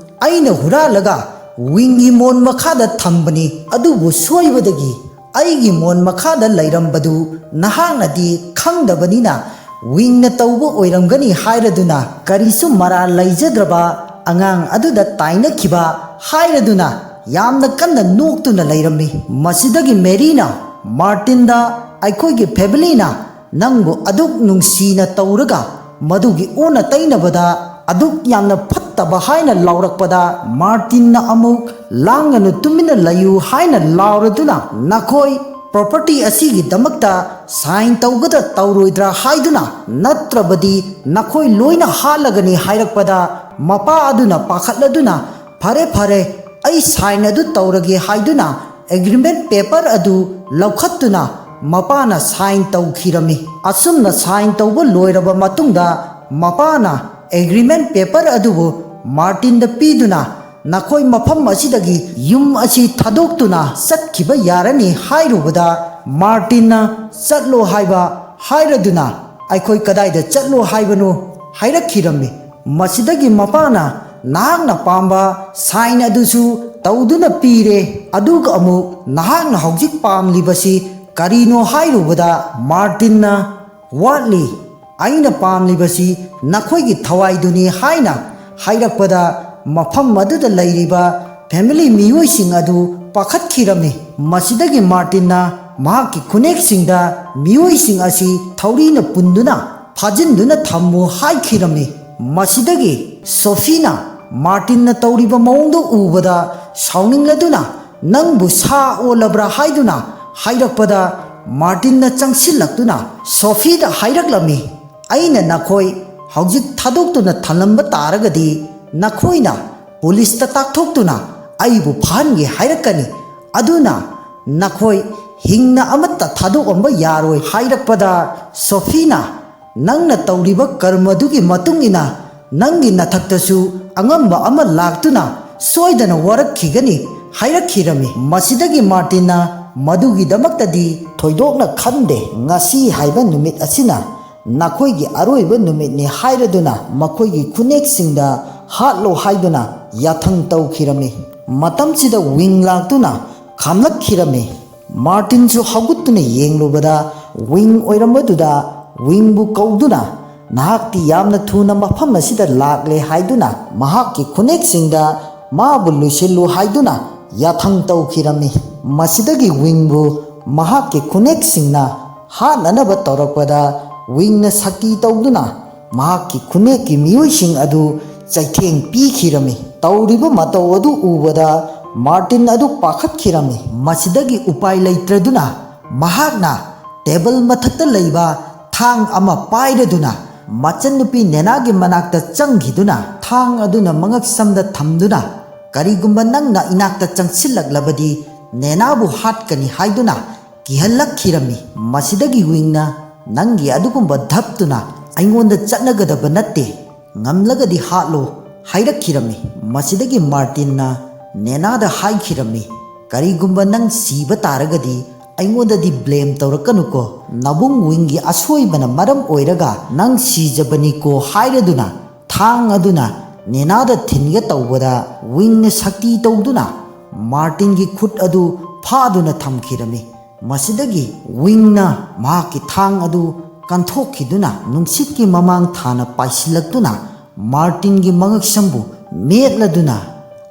ꯑꯩꯅ ꯍꯨꯔꯥꯜꯂꯒ ꯋꯤꯡꯒꯤ ꯃꯣꯟ ꯃꯈꯥꯗ ꯊꯝꯕꯅꯤ, ꯑꯗꯨꯕꯨ ꯁꯣꯏꯕꯗꯒꯤ ꯑꯩꯒꯤ ꯃꯣꯟ ꯃꯈꯥꯗ ꯂꯩꯔꯝꯕꯗꯨ ꯅꯍꯥꯛꯅꯗꯤ ꯈꯪꯗꯕꯅꯤꯅ ꯋꯤꯡꯅ ꯇꯧꯕ ꯑꯣꯏꯔꯝꯒꯅꯤ" ꯍꯥꯏꯔꯗꯨꯅ, ꯀꯔꯤꯁꯨ ꯃꯔꯥꯜ ꯂꯩꯖꯗ꯭ꯔꯕ ꯑꯉꯥꯡ ꯑꯗꯨꯗ ꯇꯥꯏꯅꯈꯤꯕ ꯍꯥꯏꯔꯗꯨꯅ ꯌꯥꯝꯅ ꯀꯟꯅ ꯅꯣꯛꯇꯨꯅ ꯂꯩꯔꯝꯃꯤ꯫ ꯃꯁꯤꯗꯒꯤ ꯃꯦꯔꯤꯅ ꯃꯥꯔꯇꯤꯟꯗ, "ꯑꯩꯈꯣꯏꯒꯤ ꯐꯦꯃꯤꯂꯤꯅ ꯅꯪꯕꯨ ꯑꯗꯨꯛ ꯅꯨꯡꯁꯤꯅ ꯇꯧꯔꯒ ꯃꯗꯨꯒꯤ ꯑꯣꯟꯅ ꯇꯩꯅꯕꯗ ꯑꯗꯨꯛ ꯌꯥꯝꯅ ꯐꯠꯇꯕ" ꯍꯥꯏꯅ ꯂꯥꯎꯔꯛꯄꯗ, ꯃꯥꯔꯇꯤꯟꯅ ꯑꯃꯨꯛ, "ꯂꯥꯡꯒꯅꯨ, ꯇꯨꯃꯤꯟꯅ ꯂꯩꯌꯨ" ꯍꯥꯏꯅ ꯂꯥꯎꯔꯗꯨꯅ, "ꯅꯈꯣꯏ ꯄ꯭ꯔꯣꯄꯔꯇꯤ ꯑꯁꯤꯒꯤꯗꯃꯛꯇ ꯁꯥꯏꯟ ꯇꯧꯒꯗ꯭ꯔꯥ ꯇꯧꯔꯣꯏꯗ꯭ꯔꯥ ꯍꯥꯏꯗꯨꯅ, ꯅꯠꯇ꯭ꯔꯕꯗꯤ ꯅꯈꯣꯏ ꯂꯣꯏꯅ ꯍꯥꯠꯂꯒꯅꯤ" ꯍꯥꯏꯔꯛꯄꯗ, ꯃꯄꯥ ꯑꯗꯨꯅ ꯄꯥꯈꯠꯂꯗꯨꯅ, "ꯐꯔꯦ, ꯐꯔꯦ, ꯑꯩ ꯁꯥꯏꯟ ꯑꯗꯨ ꯇꯧꯔꯒꯦ" ꯍꯥꯏꯗꯨꯅ ꯑꯦꯒ꯭ꯔꯤꯃꯦꯟ ꯄꯦꯄꯔ ꯑꯗꯨ ꯂꯧꯈꯠꯇꯨꯅ ꯃꯄꯥꯅ ꯁꯥꯏꯟ ꯇꯧꯈꯤꯔꯝꯃꯤ꯫ ꯑꯁꯨꯝꯅ ꯁꯥꯏꯟ ꯇꯧꯕ ꯂꯣꯏꯔꯕ ꯃꯇꯨꯡꯗ, ꯃꯄꯥꯅ ꯑꯦꯒ꯭ꯔꯤꯃꯦꯟ ꯄꯦꯄꯔ ꯑꯗꯨꯕꯨ ꯃꯥꯔꯇꯤꯟꯗ ꯄꯤꯗꯨꯅ, "ꯅꯈꯣꯏ ꯃꯐꯝ ꯑꯁꯤꯗꯒꯤ ꯌꯨꯝ ꯑꯁꯤ ꯊꯥꯗꯣꯛꯇꯨꯅ ꯆꯠꯈꯤꯕ ꯌꯥꯔꯅꯤ" ꯍꯥꯏꯔꯨꯕꯗ, ꯃꯥꯔꯇꯤꯟꯅ "ꯆꯠꯂꯣ" ꯍꯥꯏꯕ ꯍꯥꯏꯔꯗꯨꯅ, "ꯑꯩꯈꯣꯏ ꯀꯗꯥꯏꯗ ꯆꯠꯂꯣ ꯍꯥꯏꯕꯅꯣ?" ꯍꯥꯏꯔꯛꯈꯤꯔꯝꯃꯤ꯫ ꯃꯁꯤꯗꯒꯤ ꯃꯄꯥꯅ, "ꯅꯍꯥꯛꯅ ꯄꯥꯝꯕ sign ꯑꯗꯨꯁꯨ ꯇꯧꯗꯨꯅ ꯄꯤꯔꯦ, ꯑꯗꯨꯒ ꯑꯃꯨꯛ ꯅꯍꯥꯛꯅ ꯍꯧꯖꯤꯛ ꯄꯥꯝꯂꯤꯕꯁꯤ ꯀꯔꯤꯅꯣ?" ꯍꯥꯏꯔꯨꯕꯗ ꯃꯥꯔꯇꯤꯟꯅ, "ꯋꯥꯠꯂꯤ, ꯑꯩꯅ ꯄꯥꯝꯂꯤꯕꯁꯤ ꯅꯈꯣꯏꯒꯤ ꯊꯋꯥꯏꯗꯨꯅꯤ" ꯍꯥꯏꯅ ꯍꯥꯏꯔꯛꯄꯗ, ꯃꯐꯝ ꯑꯗꯨꯗ ꯂꯩꯔꯤꯕ family ꯃꯤꯑꯣꯏꯁꯤꯡ ꯑꯗꯨ ꯄꯥꯈꯠꯈꯤꯔꯝꯃꯤ꯫ ꯃꯁꯤꯗꯒꯤ ꯃꯥꯔꯇꯤꯟꯅ ꯃꯍꯥꯛꯀꯤ ꯈꯨꯅꯦꯛꯁꯤꯡꯗ ꯃꯤꯑꯣꯏꯁꯤꯡ ꯑꯁꯤ ꯊꯧꯔꯤꯅ ꯄꯨꯟꯗꯨꯅ ꯐꯥꯖꯤꯟꯗꯨꯅ ꯊꯝꯃꯨ ꯍꯥꯏꯈꯤꯔꯝꯃꯤ꯫ ꯃꯁꯤꯗꯒꯤ ꯁꯣꯐꯤꯅ ꯃꯥꯔꯇꯤꯟꯅ ꯇꯧꯔꯤꯕ ꯃꯑꯣꯡꯗꯨ ꯎꯕꯗ ꯁꯥꯎꯅꯤꯡꯂꯗꯨꯅ, "ꯅꯪꯕꯨ ꯁꯥ ꯑꯣꯜꯂꯕ꯭ꯔꯥ?" ꯍꯥꯏꯗꯨꯅ ꯍꯥꯏꯔꯛꯄꯗ, ꯃꯥꯔꯇꯤꯟꯅ ꯆꯪꯁꯤꯜꯂꯛꯇꯨꯅ ꯁꯣꯐꯤꯗ ꯍꯥꯏꯔꯛꯂꯝꯃꯤ, "ꯑꯩꯅ ꯅꯈꯣꯏ ꯍꯧꯖꯤꯛ ꯊꯥꯗꯣꯛꯇꯨꯅ ꯊꯝꯂꯝꯕ ꯇꯥꯔꯒꯗꯤ, ꯅꯈꯣꯏꯅ ꯄꯨꯂꯤꯁꯇ ꯇꯥꯛꯊꯣꯛꯇꯨꯅ ꯑꯩꯕꯨ ꯐꯥꯍꯟꯒꯦ ꯍꯥꯏꯔꯛꯀꯅꯤ꯫ ꯑꯗꯨꯅ ꯅꯈꯣꯏ ꯍꯤꯡꯅ ꯑꯃꯠꯇ ꯊꯥꯗꯣꯛꯑꯝꯕ ꯌꯥꯔꯣꯏ" ꯍꯥꯏꯔꯛꯄꯗ, ꯁꯣꯐꯤꯅ, "ꯅꯪꯅ ꯇꯧꯔꯤꯕ ꯀꯔꯃꯗꯨꯒꯤ ꯃꯇꯨꯡ ꯏꯟꯅ ꯅꯪꯒꯤ ꯅꯊꯛꯇꯁꯨ ꯑꯉꯝꯕ ꯑꯃ ꯂꯥꯛꯇꯨꯅ ꯁꯣꯏꯗꯅ ꯋꯥꯔꯛꯈꯤꯒꯅꯤ" ꯍꯥꯏꯔꯛꯈꯤꯔꯝꯃꯤ꯫ ꯃꯁꯤꯗꯒꯤ ꯃꯥꯔꯇꯤꯟꯅ ꯃꯗꯨꯒꯤꯗꯃꯛꯇꯗꯤ ꯊꯣꯏꯗꯣꯛꯅ ꯈꯟꯗꯦ꯫ "ꯉꯁꯤ ꯍꯥꯏꯕ ꯅꯨꯃꯤꯠ ꯑꯁꯤꯅ ꯅꯈꯣꯏꯒꯤ ꯑꯔꯣꯏꯕ ꯅꯨꯃꯤꯠꯅꯤ" ꯍꯥꯏꯔꯗꯨꯅ ꯃꯈꯣꯏꯒꯤ ꯈꯨꯅꯦꯛꯁꯤꯡꯗ ꯍꯥꯠꯂꯣ ꯍꯥꯏꯗꯨꯅ ꯌꯥꯊꯪ ꯇꯧꯈꯤꯔꯝꯃꯤ꯫ ꯃꯇꯝꯁꯤꯗ ꯋꯤꯡ ꯂꯥꯛꯇꯨꯅ ꯈꯥꯝꯂꯛꯈꯤꯔꯝꯃꯤ꯫ ꯃꯥꯔꯇꯤꯟꯁꯨ ꯍꯧꯒꯠꯇꯨꯅ ꯌꯦꯡꯂꯨꯕꯗ, ꯋꯤꯡ ꯑꯣꯏꯔꯝꯕꯗꯨꯗ ꯋꯤꯡꯕꯨ ꯀꯧꯗꯨꯅ, "ꯅꯍꯥꯛꯇꯤ ꯌꯥꯝꯅ ꯊꯨꯅ ꯃꯐꯝ ꯑꯁꯤꯗ ꯂꯥꯛꯂꯦ" ꯍꯥꯏꯗꯨꯅ ꯃꯍꯥꯛꯀꯤ ꯈꯨꯅꯦꯛꯁꯤꯡꯗ ꯃꯥꯕꯨ ꯂꯣꯏꯁꯤꯜꯂꯨ ꯍꯥꯏꯗꯨꯅ ꯌꯥꯊꯪ ꯇꯧꯈꯤꯔꯝꯃꯤ꯫ ꯃꯁꯤꯗꯒꯤ ꯋꯤꯡꯕꯨ ꯃꯍꯥꯛꯀꯤ ꯈꯨꯅꯦꯛꯁꯤꯡꯅ ꯍꯥꯠꯅꯅꯕ ꯇꯧꯔꯛꯄꯗ, ꯋꯤꯡꯅ ꯁꯛꯇꯤ ꯇꯧꯗꯨꯅ ꯃꯍꯥꯛꯀꯤ ꯈꯨꯅꯦꯛꯀꯤ ꯃꯤꯑꯣꯏꯁꯤꯡ ꯑꯗꯨ ꯆꯩꯊꯦꯡ ꯄꯤꯈꯤꯔꯝꯃꯤ꯫ ꯇꯧꯔꯤꯕ ꯃꯇꯧ ꯑꯗꯨ ꯎꯕꯗ ꯃꯥꯔꯇꯤꯟ ꯑꯗꯨ ꯄꯥꯈꯠꯈꯤꯔꯝꯃꯤ꯫ ꯃꯁꯤꯗꯒꯤ ꯎꯄꯥꯏ ꯂꯩꯇ꯭ꯔꯗꯨꯅ ꯃꯍꯥꯛꯅ ꯇꯦꯕꯜ ꯃꯊꯛꯇ ꯂꯩꯕ ꯊꯥꯡ ꯑꯃ ꯄꯥꯏꯔꯗꯨꯅ ꯃꯆꯟꯅꯨꯄꯤ ꯅꯦꯅꯥꯒꯤ ꯃꯅꯥꯛꯇ ꯆꯪꯈꯤꯗꯨꯅ, ꯊꯥꯡ ꯑꯗꯨꯅ ꯃꯉꯛꯁꯝꯗ ꯊꯝꯗꯨꯅ, "ꯀꯔꯤꯒꯨꯝꯕ ꯅꯪꯅ ꯏꯅꯥꯛꯇ ꯆꯪꯁꯤꯜꯂꯛꯂꯕꯗꯤ ꯅꯦꯅꯥꯕꯨ ꯍꯥꯠꯀꯅꯤ" ꯍꯥꯏꯗꯨꯅ ꯀꯤꯍꯜꯂꯛꯈꯤꯔꯝꯃꯤ꯫ ꯃꯁꯤꯗꯒꯤ ꯋꯤꯡꯅ, "ꯅꯪꯒꯤ ꯑꯗꯨꯒꯨꯝꯕ ꯙꯞꯇꯨꯅ ꯑꯩꯉꯣꯟꯗ ꯆꯠꯅꯒꯗꯕ ꯅꯠꯇꯦ, ꯉꯝꯂꯒꯗꯤ ꯍꯥꯠꯂꯣ" ꯍꯥꯏꯔꯛꯈꯤꯔꯝꯃꯤ꯫ ꯃꯁꯤꯗꯒꯤ ꯃꯥꯔꯇꯤꯟꯅ, ꯅꯦꯅꯥꯗ ꯍꯥꯏꯈꯤꯔꯝꯃꯤ, "ꯀꯔꯤꯒꯨꯝꯕ ꯅꯪ ꯁꯤꯕ ꯇꯥꯔꯒꯗꯤ ꯑꯩꯉꯣꯟꯗꯗꯤ ꯕ꯭ꯂꯦꯝ ꯇꯧꯔꯛꯀꯅꯨꯀꯣ꯫ ꯅꯕꯨꯡ ꯋꯤꯡꯒꯤ ꯑꯁꯣꯏꯕꯅ ꯃꯔꯝ ꯑꯣꯏꯔꯒ ꯅꯪ ꯁꯤꯖꯕꯅꯤꯀꯣ" ꯍꯥꯏꯔꯗꯨꯅ ꯊꯥꯡ ꯑꯗꯨꯅ ꯅꯦꯅꯥꯗ ꯊꯤꯟꯒꯦ ꯇꯧꯕꯗ ꯋꯤꯡꯅ ꯁꯛꯇꯤ ꯇꯧꯗꯨꯅ ꯃꯥꯔꯇꯤꯟꯒꯤ ꯈꯨꯠ ꯑꯗꯨ ꯐꯥꯗꯨꯅ ꯊꯝꯈꯤꯔꯝꯃꯤ꯫ ꯃꯁꯤꯗꯒꯤ ꯋꯤꯡꯅ ꯃꯍꯥꯛꯀꯤ ꯊꯥꯡ ꯑꯗꯨ ꯀꯟꯊꯣꯛꯈꯤꯗꯨꯅ ꯅꯨꯡꯁꯤꯠꯀꯤ ꯃꯃꯥꯡ ꯊꯥꯅ ꯄꯥꯏꯁꯤꯜꯂꯛꯇꯨꯅ ꯃꯥꯔꯇꯤꯟꯒꯤ ꯃꯉꯛꯁꯝꯕꯨ ꯃꯦꯠꯂꯗꯨꯅ,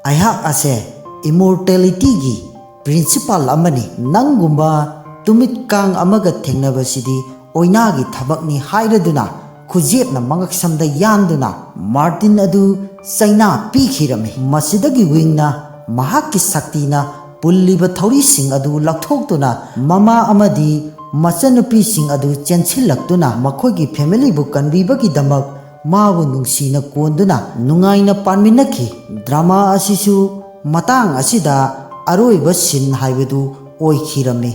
"ꯑꯩꯍꯥꯛ ꯑꯁꯦ ꯏꯃꯣꯔꯇꯦꯂꯤꯇꯤꯒꯤ ꯄ꯭ꯔꯤꯟꯁꯤꯄꯥꯜ ꯑꯃꯅꯤ꯫ ꯅꯪꯒꯨꯝꯕ ꯇꯨꯃꯤꯠ ꯀꯥꯡ ꯑꯃꯒ ꯊꯦꯡꯅꯕꯁꯤꯗꯤ ꯑꯣꯏꯅꯥꯒꯤ ꯊꯕꯛꯅꯤ" ꯍꯥꯏꯔꯗꯨꯅ ꯈꯨꯖꯦꯞꯅ ꯃꯉꯛꯁꯝꯗ ꯌꯥꯟꯗꯨꯅ ꯃꯥꯔꯇꯤꯟ ꯑꯗꯨ ꯆꯩꯅꯥ ꯄꯤꯈꯤꯔꯝꯃꯤ꯫ ꯃꯁꯤꯗꯒꯤ ꯋꯤꯡꯅ ꯃꯍꯥꯛꯀꯤ ꯁꯛꯇꯤꯅ ꯄꯨꯜꯂꯤꯕ ꯊꯧꯔꯤꯁꯤꯡ ꯑꯗꯨ ꯂꯧꯊꯣꯛꯇꯨꯅ ꯃꯃꯥ ꯑꯃꯗꯤ ꯃꯆꯟꯅꯨꯄꯤꯁꯤꯡ ꯑꯗꯨ ꯆꯦꯟꯁꯤꯜꯂꯛꯇꯨꯅ ꯃꯈꯣꯏꯒꯤ ꯐꯦꯃꯤꯂꯤꯕꯨ ꯀꯟꯕꯤꯕꯒꯤꯗꯃꯛ ꯃꯥꯕꯨ ꯅꯨꯡꯁꯤꯅ ꯀꯣꯟꯗꯨꯅ ꯅꯨꯡꯉꯥꯏꯅ ꯄꯥꯟꯃꯤꯟꯅꯈꯤ꯫ ꯗ꯭ꯔꯃꯥ ꯑꯁꯤꯁꯨ ꯃꯇꯥꯡ ꯑꯁꯤꯗ ꯑꯔꯣꯏꯕ ꯁꯤꯟ ꯍꯥꯏꯕꯗꯨ ꯑꯣꯏꯈꯤꯔꯝꯃꯤ꯫